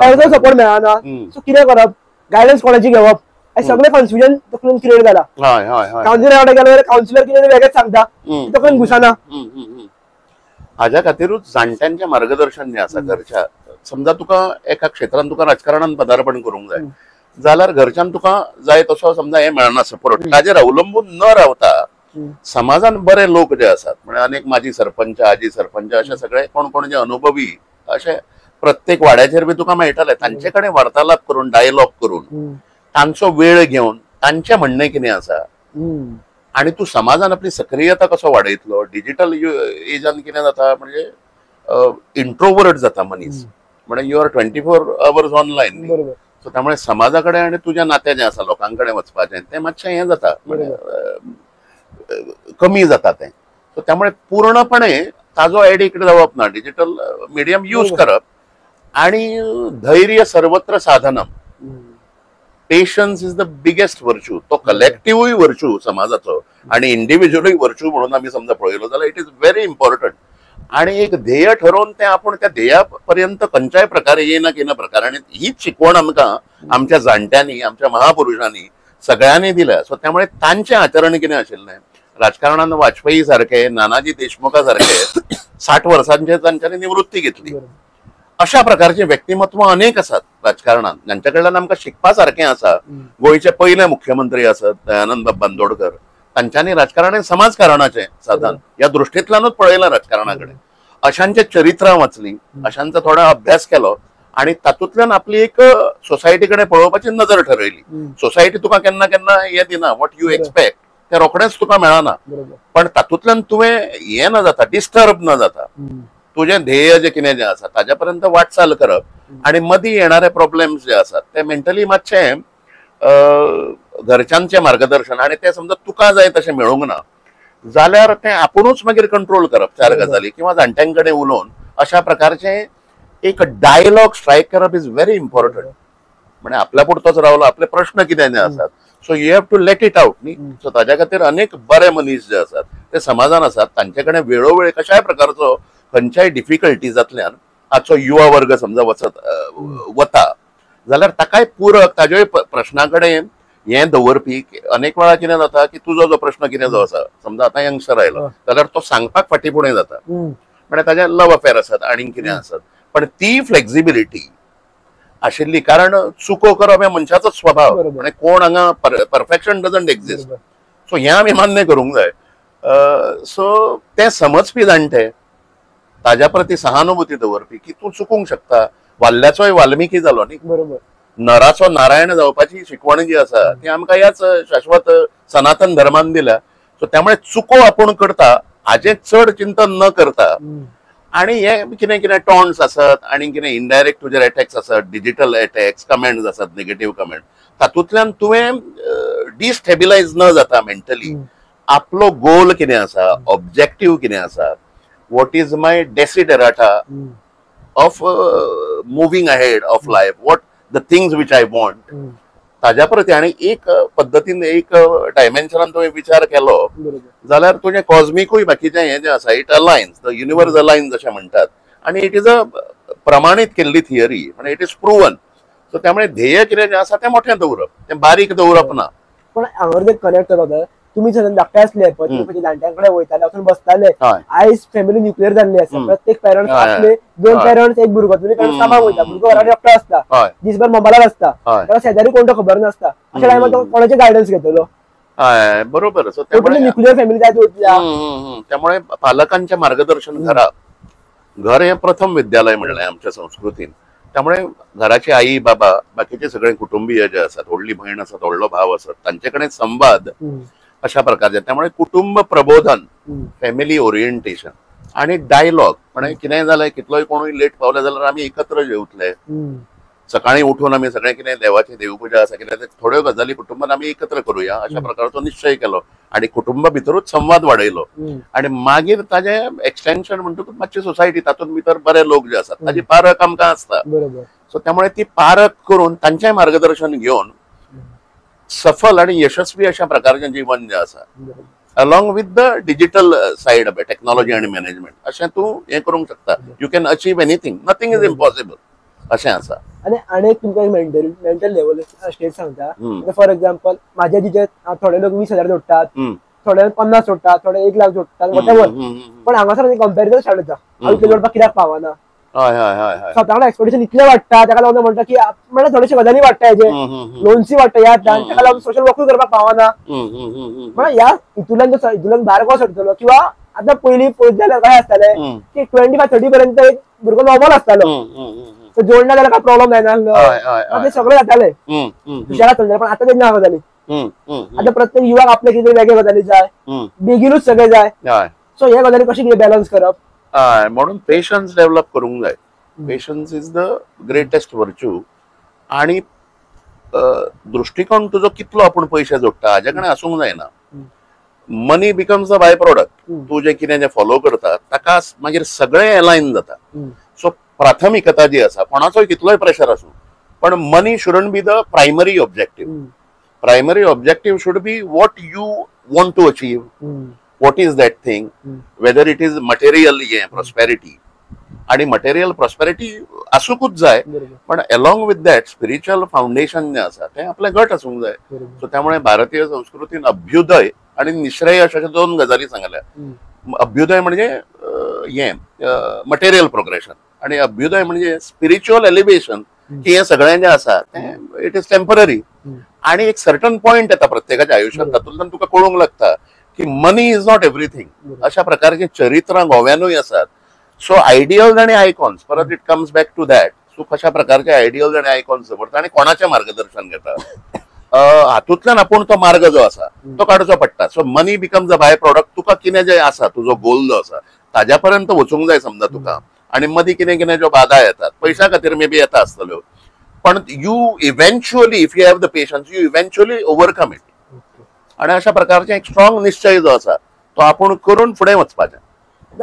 तांचो सपोर्ट मेळना. सो कितें करप, गायडन्स कोणाची घेवप, हे सगळें कन्फ्युजन तकलेन क्रिएट जाला. कावन्सिलर कडेन गेलो जाल्यार कावन्सिलर कितें वेगळेंच सांगता, तकलेन घुसना.
हाज्या खातीरूच जाणट्यांचें मार्गदर्शन जें आसा घरच्या, समजा तुका एका क्षेत्रान तुका राजकारणान पदार्पण करूंक जाय जाल्यार घरच्यान तुका जाय तसो समजा हें मेळना सपोर्ट, ताजेर अवलंबून न रावता समाजान बरे लोक जे आसात, म्हणजे अनेक माजी सरपंच, आजी सरपंच, अशे सगळे कोण कोण जे अनुभवी अशे प्रत्येक वाड्याचेर बी तुका मेळटाले, तांचे कडेन वार्तालाप करून, डायलॉग करून, तांचो वेळ घेवन तांचें म्हणणें कितें आसा आनी तूं समाजान आपली सक्रियता कसो वाडयतलो. डिजिटल एजान कितें जाता म्हणजे इंट्रोवर्ट जाता मनीस, म्हणजे you are 24 hours online.
बरोबर.
सो त्यामुळे समाजा कडेन आनी तुज्या नातें जें आसा लोकां कडेन वचपाचें तें मातशें हें जाता, कमी जाता तें. सो त्यामुळे पूर्णपणे ताजो एडिक्ट जावप ना, डिजिटल मिडियम यूज करप आणि धैर्य सर्वत्र साधनम, patience is the biggest virtue. तो कलेक्टिव्हूय व्हर्च्यू समाजाचो आणि इंडिव्हिज्युअलूय व्हर्च्यू म्हणून आमी समजा पळयलो जाल्यार it is very important. आणि एक ध्येय ठरोवन तें आपूण त्या ध्येया पर्यंत खंयच्याय प्रकारे येना केना प्रकारे, आनी हीच शिकवण आमकां आमच्या जाणट्यांनी आमच्या महापुरुषांनी सगळ्यांनी दिल्या. सो त्यामुळे तांचें आचरण कितें आशिल्लें, राजकारणान वाजपेयी सारखे, नानाजी देशमुखा सारखे 60 वर्सांचे तांच्यांनी निवृत्ती घेतली. अशा प्रकारचे व्यक्तिमत्व अनेक आसात राजकारणात जांच्या कडल्यान आमकां शिकपा सारकें आसा. गोंयचे पयले मुख्यमंत्री आसत दयानंद बाब बांदोडकर, तांच्यांनी राजकारण समाजकारणाचें साधन ह्या दृश्टींतल्यानूच पळयलां राजकारणा कडेन. अशांचे चरित्रां वाचली, अशांचो थोडो अभ्यास केलो आणि तातूंतल्यान आपली एक सोसायटी कडेन पळोवपाची नजर ठरयली. सोसायटी तुका केन्ना केन्ना हें दिना, what you expect तें रोखडेंच तुका मेळना, पण तातूंतल्यान तुवें हें न जाता, डिस्टर्ब न जाता तुजें ध्येय जें कितें जें आसा ताज्या पर्यंत वाटचाल करप. आनी मदीं येणारे प्रॉब्लेम्स जे आसात ते मेंटली मातशे घरच्यांचें मार्गदर्शन आनी तें समजा तुका जाय तशें मेळूंक ना जाल्यार तें आपुणूच मागीर कंट्रोल करप चार गजाली किंवा जाणट्यां कडेन उलोवन अशा प्रकारचें एक डायलॉग स्ट्रायक करप is very important. म्हणजे आपल्या पुरतोच रावलो, आपले प्रश्न कितें जे आसात, so you have to let it out न्ही. सो ताज्या खातीर अनेक बरे मनीस जे आसात ते समाजान आसात, तांचे कडेन वेळोवेळ कशाय प्रकारचो खंयच्याय डिफिकल्टीजांतल्यान आजचो युवा वर्ग समजा वचत वता जाल्यार ताकाय पूरक ताज्योय प्रश्ना कडेन हें दवरपी. अनेक वेळा कितें जाता की तुजो जो प्रश्न कितें जो आसा समजा आतां यंगस्टर आयलो जाल्यार तो सांगपाक फाटीं फुडें जाता, म्हणजे ताजे लव अफेअर आसात आनी कितें आसत, पण ती फ्लेक्सिबिलिटी आशिल्ली. कारण चुको करप हे मनशाचोच स्वभाव, म्हणजे कोण हांगा परफेक्शन डजंट एक्झिस्ट. सो हें आमी मान्य करूंक जाय. सो तें समजपी जाणटे, ताज्या प्रती सहानुभूती दवरपी की तूं चुकूंक शकता. वाल्ल्याचोय वाल्मिकी जालो न्ही,
बरोबर,
नराचो नारायण जावपाची शिकवण जी आसा ती आमकां ह्याच शाश्वत सनातन धर्मान दिल्या. सो त्यामुळे चुको आपूण करता हाजें चड चिंतन न करता आणि हे कितें कितें टॉन्ट्स आसत आनी कितें इनडायरेक्ट तुजेर एटॅक्स आसत, डिजिटल एटॅक्स, कमेंट्स आसत, नेगेटीव कमेंट, तातूंतल्यान तुवें डिस्टेबिलायज न जाता मेंटली आपलो गोल कितें आसा, ऑब्जेक्टीव कितें आसा, what is my desiderata of moving ahead of life, what the things which I want, ताज्या प्रती आनी एक पद्दतीन एक डायमेन्शनान तुवें विचार केलो जाल्यार तुजें कॉस्मिकूय बाकीचें हें जें आसा it aligns, the universe aligns अशें म्हणटात. आनी it is a प्रमाणीत केल्ली थियरी, म्हणजे it is proven. सो त्यामुळे ध्येय कितें जें आसा तें मोठें दवरप, तें बारीक दवरप ना.
पण हांगार तें कनेक्ट जाता, तुमी जेन्ना धाकटे आसले पळय जाणट्यां कडेन वयताले वचून बसताले, आयज फॅमिली न्युक्लियर जाल्ली आसा, प्रत्येक पेरंट्स आपले दोन पेरंट्स एक भुरगो, दोन पेरंट्स कामाक वयता, भुरगो घरान एकटो आसता, दिसभर मोबायलार आसता, ताका शेजारी कोण तो खबर नासता. अशा टायमार तो कोणाचे गायडन्स घेतलो?
बरोबर.
न्युक्लियर फॅमिली जायत वयतली.
त्यामुळे पालकांचें मार्गदर्शन घरा, घर हें प्रथम विद्यालय म्हणलें आमच्या संस्कृतीन. त्यामुळे घराची आई बाबा बाकीचे सगळे कुटुंबीय जे आसात, व्हडली भयण आसात, व्हडलो भाव आसात, तांचे कडेन संवाद अशा प्रकारचे. त्यामुळे कुटुंब प्रबोधन, फॅमिली ओरिएंटेशन आणि डायलॉग. म्हणजे कितेंय जालें, कितलोय कोणूय लेट पावले जाल्यार आमी एकत्र जेवतले, सकाळी उठून आमी सगळें कितें देवाची देवपुजा आसा कितें ते थोड्यो गजाली कुटुंबान आमी एकत्र करुया अशा प्रकारचो निश्चय केलो आणि कुटुंबा भितरूच संवाद वाडयलो. आणि मागीर ताजें एक्सटेन्शन म्हणटकूच मातशी सोसायटी तातूंत भितर बरे लोक जे आसात ताजी पारख आमकां आसता. सो त्यामुळे ती पारख करून तांचें मार्गदर्शन घेवन सफल आणि यशस्वी अशा प्रकारचें जीवन जें आसा along with the digital side of technology आणि मॅनेजमेंट अशें तूं हें करूंक शकता. You can achieve anything, nothing is impossible अशें आसा.
आनी आनी एक तुमकां मेंटल मेंटल लेवल स्टेज सांगता. फॉर एक्झाम्पल म्हाज्या जिचे थोडे लोक 20,000 जोडटात, थोडे 50 जोडटात, थोडे 1 लाख जोडटात, वॉटेवर, पण हांगासर कंपॅरिजन स्टार्ट जाता, हांव इतले जोडपाक कित्याक पावना, स्वताक एक्सपेक्टेशन इतले वाडटा, ताका लागून म्हणटा की म्हणल्यार थोडेशे गजाली वाडटा, हेजे लोन्सी वाडटा ह्या ताका लागून सोशल वर्कूय करपाक पावना. म्हणल्यार ह्या हितूंतल्यान हितूंतल्यान भायर कसो सरतलो? किंवा आतां पयलीं पळयत जाल्यार कशें आसतालें की 25-30 पर्यंत एक भुरगो नॉर्मल आसतालो, जोडना जाल्यार काय प्रॉब्लम जायनासलो, ते सगळें जातालें हुशार आसताले. पण आतां तें ना गजाली, आतां प्रत्येक युवाक आपले कितें वेगळे गजाली जाय, बेगीनूच सगळें जाय. सो हे गजाली कशें कितें बॅलन्स करप?
म्हणून पेशन्स डेव्हलप करूंक जाय. Patience is the greatest virtue. आणि दृष्टिकोन तुजो कितलो आपूण पयशे जोडटा हाजे कडेन आसूंक जायना. Money becomes a by product. तूं जें कितें जें फॉलो करता ताका मागीर सगळें एलायन जाता. सो प्राथमिकता जी आसा, कोणाचोय कितलोय प्रेशर आसूं, पण money shouldn't be the primary objective. Primary objective should be what you want to achieve, what is that thing, whether it is material हें प्रॉस्पेरिटी, आणि मटेरियल प्रॉस्पेरिटी आसूंकूच जाय, पण along with that spiritual foundation जें आसा तें आपलें घट आसूंक जाय. सो त्यामुळे भारतीय संस्कृतीन अभ्युदय आणि निश्रेय अशा दोन गजाली सांगल्या. अभ्युदय म्हणजे हें मटेरियल प्रोग्रेशन आणि अभ्युदय म्हणजे स्पिरिच्युअल एलिव्हेशन, की हें सगळें जें आसा तें it is temporary. आणि एक सर्टन पॉइंट येता प्रत्येकाच्या आयुष्यात, तातूंतल्यान तुका कळूंक लागता की मनी is not everything. अशा प्रकारची चरित्रां गोव्यानूय आसात. सो आयडियल्स आणि आयकॉन्स, परत it comes back to that. So कशा प्रकारचे आयडियल्स आणि आयकॉन्स दवरता आणि कोणाचें मार्गदर्शन घेता, हातूंतल्यान आपूण तो मार्ग जो आसा तो काडचो पडटा. So money becomes a by product. तुका कितें जें आसा, तुजो गोल जो आसा ताज्या पर्यंत वचूंक जाय समजा तुका, आणि मदीं कितें कितें ज्यो बाधा येतात पयशा खातीर मे बी येता आसतल्यो, पण you eventually if you have the patience you eventually overcome it. आणि अशा प्रकारचे एक स्ट्रॉंग निश्चय जो आसा तो आपूण करून फुडें वचपाचें.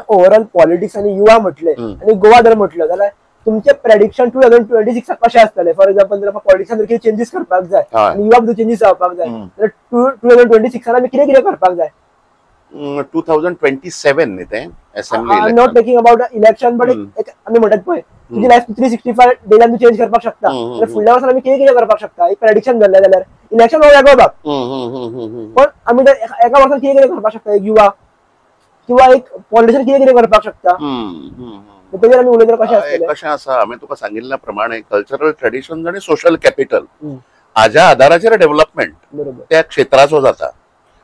ओवरऑल पॉलिटिक्स आणि युवा म्हटले आणि गोवा जर म्हटलं जाल्यार तुमचे प्रेडिक्शन 2026 कशें आसतलें? फॉर एक्झाम्पल जर पॉलिटिक्सान जर कितें चेंजीस करपाक जाय आनी युवा भितर चेंजीस जावपाक जाय जाल्यार 2026 आमी कितें कितें करपाक जाय?
2027 न्ही तें assembly.
I am not talking about election, but आमी म्हणटात पळय तुजी लायफ 365 डेजान तूं चेंज करपाक शकता, जाल्यार फुडल्या वर्सां आमी कितें कितें करपाक शकता? एक प्रेडिक्शन धरलें जाल्यार इलेक्शन हो वेगळो भाग, पण आमी जर एका वर्सान कितें कितें करपाक शकता एक युवा किंवा एक पॉलिटिशियन कितें कितें करपाक शकता, तेजेर आमी उलयत कशें आसतलें?
कशें आसा, हांवें तुका सांगिल्ल्या प्रमाणे कल्चरल ट्रेडिशन आनी सोशल कॅपिटल हाज्या आदाराचेर डेव्हलपमेंट त्या क्षेत्राचो जाता.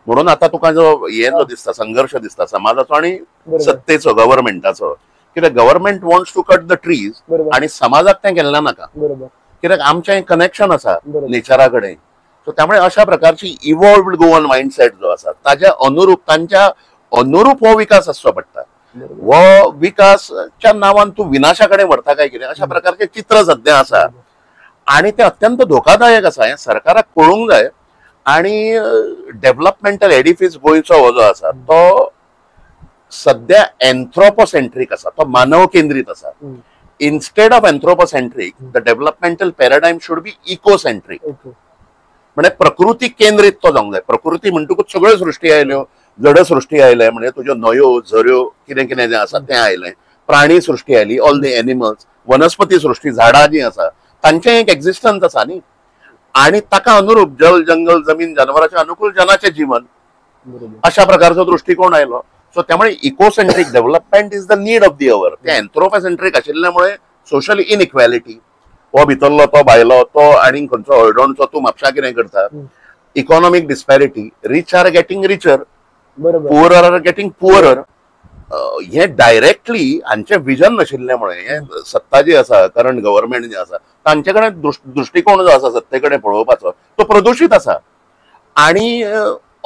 म्हणून आतां तुका जो हे जो दिसता संघर्श दिसता समाजाचो आनी सत्तेचो, गव्हर्मेंटाचो, कित्याक government wants to cut the trees आनी समाजाक तें गेल्लें नाका, कित्याक आमचें कनेक्शन आसा नेचरा कडेन. सो त्यामुळे अशा प्रकारची इवॉल्वड गोवन मायंडसेट जो आसा ताज्या अनुरूप, तांच्या अनुरूप हो विकास आसचो पडटा. हो विकासच्या नांवान तूं विनाशा कडेन व्हरता काय कितें अशा प्रकारचें चित्र सद्या आसा आनी तें अत्यंत धोकादायक आसा. हें सरकाराक कळूंक जाय. आनी डेव्हलपमेंटल एडिफीस गोंयचो हो जो आसा तो सद्या एन्थ्रोपोसेंट्रीक आसा, तो मानव केंद्रीत आसा. Instead of anthropocentric the developmental paradigm should be ecocentric, म्हणजे प्रकृती केंद्रीत तो जावंक जाय. प्रकृती म्हणटकूच सगळ्यो सृश्टी आयल्यो, जड सृश्टी आयले, म्हणजे तुज्यो न्हंयो झऱ्यो कितें कितें जें आसा तें आयलें, प्राणी सृश्टी आयली, ऑल the animals, वनस्पती सृश्टी, झाडां जीं आसा तांचें एक एक्झिस्टन्स आसा न्ही, आनी ताका अनुरूप जल जंगल जमीन जनावराच्या अनुकूल जनाचें जीवन अशा प्रकारचो दृश्टिकोन आयलो. सो त्यामुळे ecocentric development is the need of the hour. तें एन्थ्रोपोसेंट्रीक आशिल्ल्यामुळे सोशल इनइक्वॅलिटी, हो भितरलो तो भायलो, तो आनी खंयचो हळदोणचो, तूं म्हापशा कितें करता, economic disparity, rich are getting richer, poorer are getting poorer. हे डायरेक्टली हांचें विजन नाशिल्ल्यामुळे हे सत्ता जी आसा, करंट गव्हर्मेंट जे आसा तांचे कडेन दृश्टिकोन जो आसा सत्ते कडेन पळोवपाचो तो प्रदुशीत आसा आनी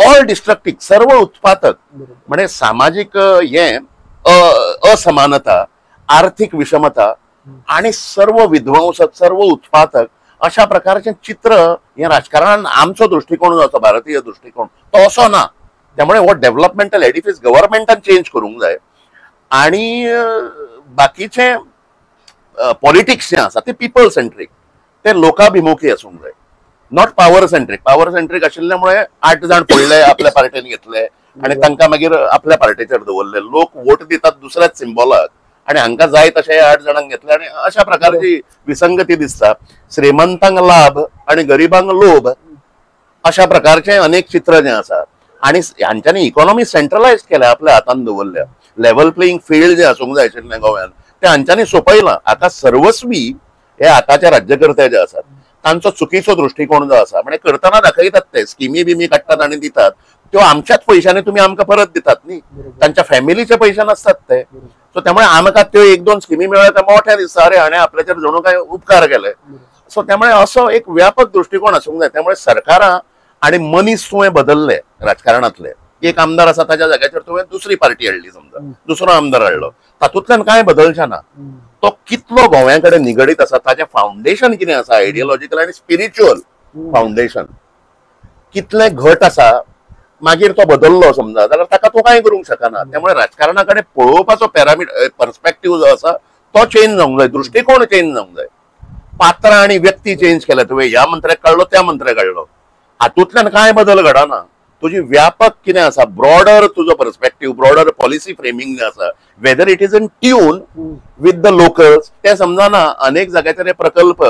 ऑल डिस्ट्रक्टीव, सर्व उत्पादक, म्हणजे सामाजीक हे असमानता, आर्थिक विषमता आनी सर्व विध्वंसक, सर्व उत्पादक अशा प्रकारचें चित्र हें राजकारणान आमचो दृश्टिकोन जो आसा भारतीय दृश्टिकोन तो असो ना. त्यामुळे हो डेव्हलपमेंटल एडिफीस गव्हर्मेंटान चेंज करूंक जाय आनी बाकीचे पॉलिटिक्स जें आसा ते पिपल सेंट्रीक, ते लोकाभिमुखी आसूंक जाय, not power centric. Power centric आशिल्ल्यामुळे 8 जाण पडले आपल्या पार्टेन घेतले आनी तांकां मागीर आपल्या पार्टेचेर दवरले, लोक वोट दितात दुसऱ्याच सिम्बॉलाक आनी हांकां जाय तशें 8 जाणांक घेतले आनी अशा प्रकारची विसंगती दिसता. श्रीमंतांक लाभ आनी गरिबांक लोभ अशा प्रकारचे अनेक चित्र जें आसा आनी हांच्यांनी इकॉनॉमी सेंट्रलायज केल्या, आपल्या हातान दवरल्या. लेवल प्लेइंग फिल्ड जें आसूंक जाय आशिल्लें गोव्यान तें हांच्यांनी सोंपयलां. आतां सर्वस्वी हे आतांचे राज्यकर्ते जे आसात तांचो चुकीचो दृश्टिकोन जो आसा, म्हणजे करतना दाखयतात ते स्किमी बिमी काडटात आनी दितात, त्यो आमच्याच पयशांनी तुमी आमकां परत दितात न्ही, तांच्या फॅमिलीचे पयशे नासतात ते. सो त्यामुळे आमकां त्यो 1-2 स्किमी मेळ्ळ्यो ते मोठ्या दिसता, अरे हाणें आपल्याचेर जणू काय उपकार केले. सो त्यामुळे असो एक व्यापक दृश्टिकोन आसूंक जाय. त्यामुळे सरकारां आनी मनीस तुवें बदलले राजकारणांतले, एक आमदार आसा ताच्या जाग्याचेर तुवें दुसरी पार्टी हाडली, समजा दुसरो आमदार हाडलो, तातूंतल्यान कांय बदलचें ना. तो कितलो गोंया कडेन निगडीत आसा, ताजें फावंडेशन कितें आसा, आयडियोलॉजिकल आनी स्पिरिच्युअल फावंडेशन कितलें घट आसा. मागीर तो बदललो समजा जाल्यार ताका तूं कांय करूंक शकना. त्यामुळे राजकारणा कडेन पळोवपाचो पॅरामिटर पर्स्पेक्टीव जो आसा तो चेंज जावंक जाय, दृश्टिकोण चेंज जावंक जाय. पात्रां आनी व्यक्ती चेंज केल्या तुवें, ह्या मंत्र्याक काडलो त्या मंत्र्याक काडलो, हातूंतल्यान कांय बदल घडना. तुजी व्यापक कितें आसा, ब्रॉडर तुजो पर्स्पेक्टीव, ब्रॉडर पॉलिसी फ्रेमिंग जें आसा, whether it is in tune with the locals तें समजना. अनेक जाग्याचेर हे प्रकल्प,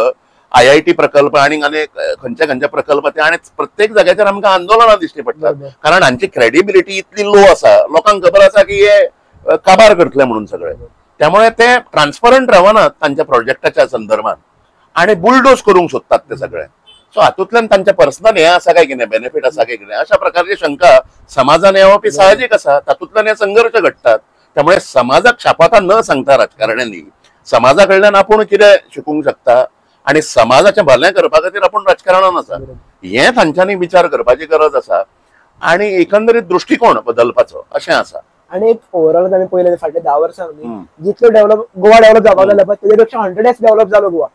IIT प्रकल्प आनी अनेक खंयचे खंयचे प्रकल्प ते, आनी प्रत्येक जाग्याचेर आमकां आंदोलनां दिश्टी पडटात, कारण हांची क्रेडिबिलिटी इतली लो आसा, लोकांक खबर आसा की हे काबार करतले म्हणून सगळे. त्यामुळे ते ट्रान्सपरंट रावनात तांच्या प्रोजेक्टाच्या संदर्भात आनी बुलडोज करूंक सोदतात ते सगळे. सो हातूंतल्यान तांच्या पर्सनल हें आसा काय कितें, बेनिफीट आसा काय कितें, अशा प्रकारची शंका समाजान येवप ही साहजीक आसा. तातूंतल्यान हे संघर्श घडटात. त्यामुळे समाजाक शापाता न सांगता राजकारण्यांनी समाजा कडल्यान आपूण कितें शिकूंक शकता आनी समाजाचें भलें करपा खातीर आपूण राजकारणान आसा हें तांच्यांनी विचार करपाची गरज आसा आनी एकंदरीत दृश्टिकोण बदलपाचो अशें आसा.
आनी एक ओवरऑल आमी पळयलें फाटल्या 10 वर्सांनी जितलो डेव्हलप गोवा डेव्हलप जावपाक जालो पळय तेजे पेक्षा 100x develop जालो गोवा,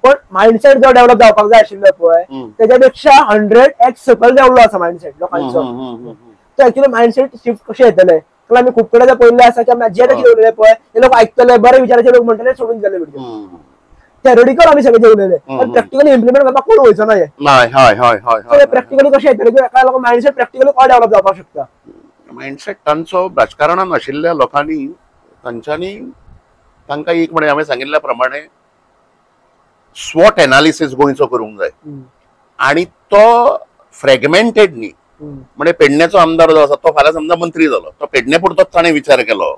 पण मायंडसेट जो डेव्हलप जावपाक जाय आशिल्लो पळय तेज्या पेक्षा 100x सकयल देंवलो आसा मायंडसेट लोकांचो. तो एक्चुअली मायंडसेट शिफ्ट कशें येतलें, कारण आमी खूब कडेन पळयल्लें आसा की आमी जे आतां कितें उलयले पळय ते लोक आयकतले, बरे विचाराचे लोक म्हणटले सोडून दिले भुरगे. थेरॉटिकल आमी सगळे उलयले पण प्रॅक्टिकली इम्प्लिमेंट करपाक कोण वयचो ना. हें प्रॅक्टिकली कशें येतलें की एका लोक मायंडसेट प्रॅक्टिकली कोण डेव्हलप जावपाक शकता.
मायंडसेट तांचो राजकारणान आशिल्ल्या लोकांनी तांच्यांनी तांकां एक म्हणजे हांवें सांगिल्ल्या प्रमाणे स्वॉट एनालिसीस गोंयचो करूंक जाय आनी तो फ्रेगमेंटेड न्ही. म्हणजे पेडण्याचो आमदार जो आसा तो फाल्यां समजा मंत्री जालो, तो पेडणे पुरतोच ताणें विचार केलो.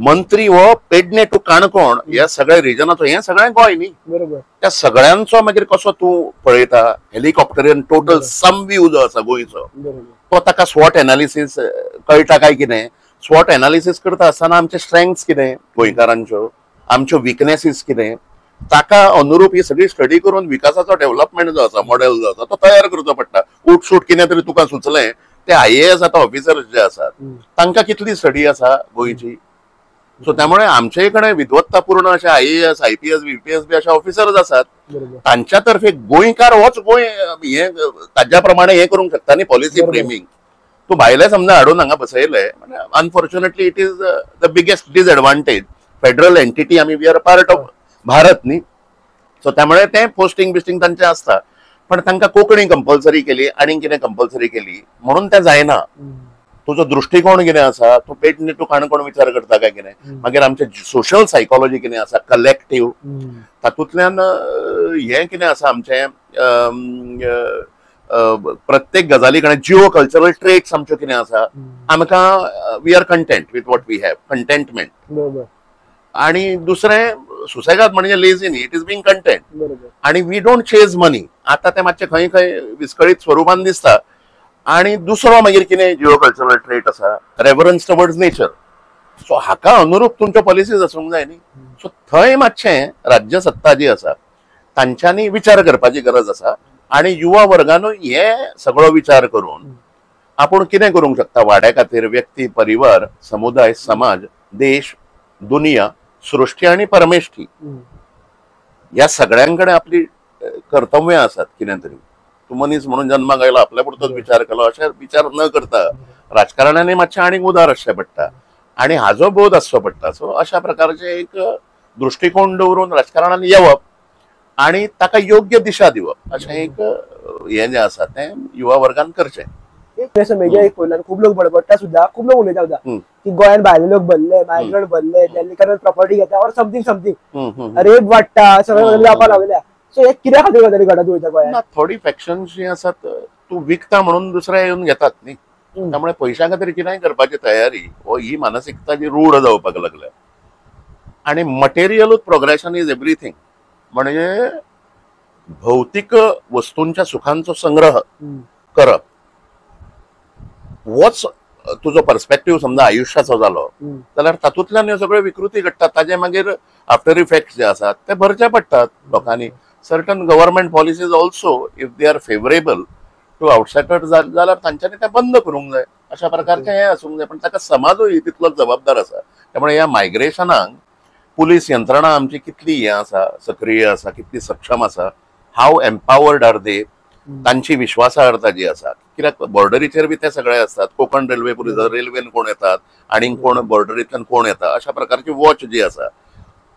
मंत्री हो पेडणे टू काणकोण ह्या सगळ्या रिजनाचो, हें सगळें गोंय न्ही,
बरोबर.
त्या सगळ्यांचो मागीर कसो तूं पळयता, हेलिकॉप्टरीन टोटल सम व्यू जो आसा गोंयचो तो ताका स्वॉट एनालिसीस कळटा काय कितें. स्वॉट एनालिसीस करता आसतना आमचे स्ट्रेंथ्स कितें गोंयकारांच्यो, आमच्यो विकनेसीस कितें, ताका अनुरूप ही सगळी स्टडी करून विकासाचो डेव्हलपमेंट जो आसा, मॉडेल जो आसा तो तयार करचो पडटा. उठसूट कितें तरी तुका सुचलें, ते IAS आतां ऑफिसर्स जे आसात तांकां कितली स्टडी आसा गोंयची. सो त्यामुळे आमचे कडेन विद्वत्तापूर्ण अशे IAS, IPS, BPS बी अशे ऑफिसर्स आसात, तांच्या तर्फे गोंयकार होच गोंय हे ताज्या प्रमाणे हे करूंक शकता न्ही पॉलिसी फ्रेमिंग. तूं भायले समजा हाडून हांगा बसयले, unfortunately it is the biggest disadvantage. Federal entity आमी, we are part of Bharat न्ही, सो त्यामुळे ते पोस्टिंग बिस्टिंग तांचे आसता. पण तांकां कोंकणी कंपल्सरी केली आनी कितें कंपल्सरी केली म्हणून तें जायना. तुजो दृश्टिकोण कितें आसा, तूं पेडणे टू काणकोण विचार करता काय कितें, मागीर आमचें सोशल सायकोलॉजी कितें आसा कलेक्टीव, तातूंतल्यान हें कितें आसा आमचें प्रत्येक गजाली कडेन जिओ कल्चरल ट्रेट्स आमच्यो कितें आसा, आमकां we are content with what we have, contentment. आणि दुसरें सुसेगाद म्हणजे लेझी न्ही, it is being content. आणि we don't chase money. आतां तें मातशें खंय खंय विस्कळीत स्वरुपान दिसता. आणि दुसरो मागीर कितें जिओ कल्चरल ट्रेट आसा, रेवरन्स टवर्ड्स नेचर. सो हाका अनुरूप तुमच्यो पॉलिसीज आसूंक जाय न्ही. सो थंय मातशें राज्य सत्ता जी आसा तांच्यांनी विचार करपाची गरज आसा आनी युवा वर्गानूय हे सगळो विचार करून आपूण कितें करूंक शकता वाड्या खातीर, व्यक्ती, परिवार, समुदाय, समाज, देश, दुनिया, सृष्टी आनी परमेष्ठी ह्या सगळ्यांकडे आपली कर्तव्यां आसात. कितें तरी तूं मनीस म्हणून जन्माक आयला आपल्या पुरतोच विचार केलो अशें विचार न करता राजकारण्यांनी मातशें आनीक उदार आसचें पडटा आनी हाजो बोध आसचो पडटा. सो अशा प्रकारचे एक दृश्टिकोण दवरून राजकारणान येवप आनी ताका योग्य दिशा दिवप अशें एक हें जें आसा तें युवा वर्गान करचें.
मेजर एक पळयल्यार खूब लोक बडबडटा सुद्धा, खूब लोक उलयता सुद्धा की गोंयांत भायले लोक भरले, मायग्रंट भरले, दिल्लीकार प्रॉपर्टी घेता और समथींग समथींग, रेप वाडटा, सगळें जावपाक लागल्या. सो हे कित्या खातीर गजाली घडत वयता गोंयांत?
थोडी फॅक्शन्स जी आसात तूं विकता म्हणून दुसरे येवन घेतात न्ही, त्यामुळे पयशां खातीर कितेंय करपाची तयारी हो ही मानसिकता जी रूढ जावपाक लागल्या. आनी मटेरियलूच प्रोग्रेशन is everything, म्हणजे भौतीक वस्तूंच्या सुखांचो संग्रह करप होच तुजो पर्स्पेक्टीव समजा आयुश्याचो जालो जाल्यार तातूंतल्यान ह्यो सगळ्यो विकृती घडटात. ताजे मागीर आफ्टर इफेक्ट्स जे आसात ते भरचे पडटात लोकांनी. Certain government policies also if they are favourable to outsiders जाल्यार तांच्यांनी तें बंद करूंक जाय, अशा प्रकारचें हें आसूंक जाय. पण ताका समाजूय तितलोच जबाबदार आसा. त्यामुळे ह्या मायग्रेशनाक पुलीस यंत्रणा आमची कितली हें आसा, सक्रीय आसा, कितली सक्षम आसा, हाव एम्पावर्ड आर they, तांची विश्वासार्हता जी आसा. कित्याक बॉर्डरीचेर बी ते सगळे आसतात, कोकण रेल्वे पुलीस, रेल्वेन कोण येतात आनी कोण बॉर्डरींतल्यान कोण येता, अशा प्रकारची वॉच जी आसा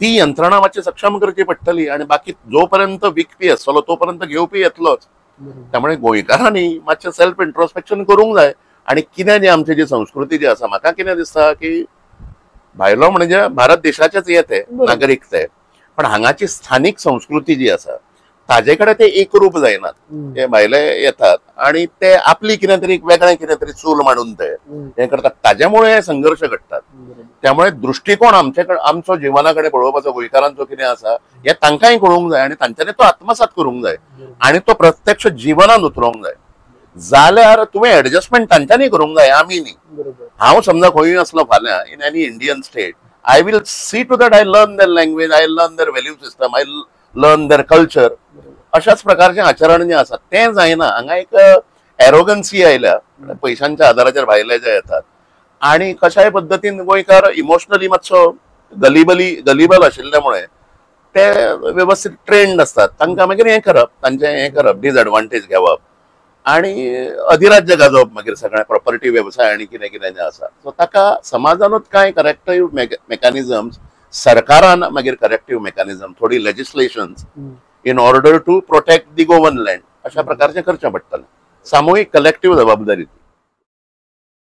ती यंत्रणा मातशी सक्षम करची पडटली. आनी बाकी जो पर्यंत विकपी आसतलो तो पर्यंत घेवपी येतलोच. त्यामुळे गोंयकारांनी मातशें सेल्फ इंट्रोस्पेक्शन करूंक जाय. आनी कितें जी आमची जी संस्कृती जी आसा, म्हाका कितें दिसता की भायलो म्हणजे भारत देशाचेच हे ते नागरीक ते, पण हांगाची स्थानीक संस्कृती जी आसा ताजे कडेन ते एकरूप जायनात. ते भायले येतात आनी ते आपली कितें तरी वेगळें कितें तरी चूल मांडून ते हें करतात, ताज्यामुळे संघर्श घडटात. त्यामुळे दृश्टिकोण आमचे कडेन, आमचो जिवना कडेन पळोवपाचो गोंयकारांचो कितें आसा हें तांकांय कळूंक जाय आनी तांच्यांनी तो आत्मसात करूंक जाय आनी तो प्रत्यक्ष जिवनान उतरोवंक जाय. जाल्यार तुवें एडजस्टमेंट तांच्यांनी करूंक जाय, आमी न्ही. हांव समजा खंयूय आसलो फाल्यां in any Indian state, I will see to that I learn their language, I learn their value system, I learn their culture. अशाच प्रकारचें आचरण जें आसा तें जायना. हांगा एक एरोगन्सी आयल्या, पयशांच्या आदाराचेर भायले जे येतात आनी कशाय पद्दतीन गोंयकार इमोशनली मातसो गलिबल आशिल्ल्या मुळे ते वेवस्थीत ट्रेंड आसतात, तांकां मागीर हें करप, तांचें हें करप, डिसएडवांटेज घेवप आनी अधिराज्य गाजोवप मागीर सगळें प्रॉपर्टी वेवसाय आनी कितें कितें जें आसा. सो ताका समाजानूच कांय करेक्टिव्ह मेकॅनिजम्स, सरकारान मागीर करेक्टिव्ह मेकॅनिजम, थोडी legislations in order to protect the Goan land, अशा प्रकारचें करचें पडटलें, सामुहीक कलेक्टिव्ह जबाबदारी.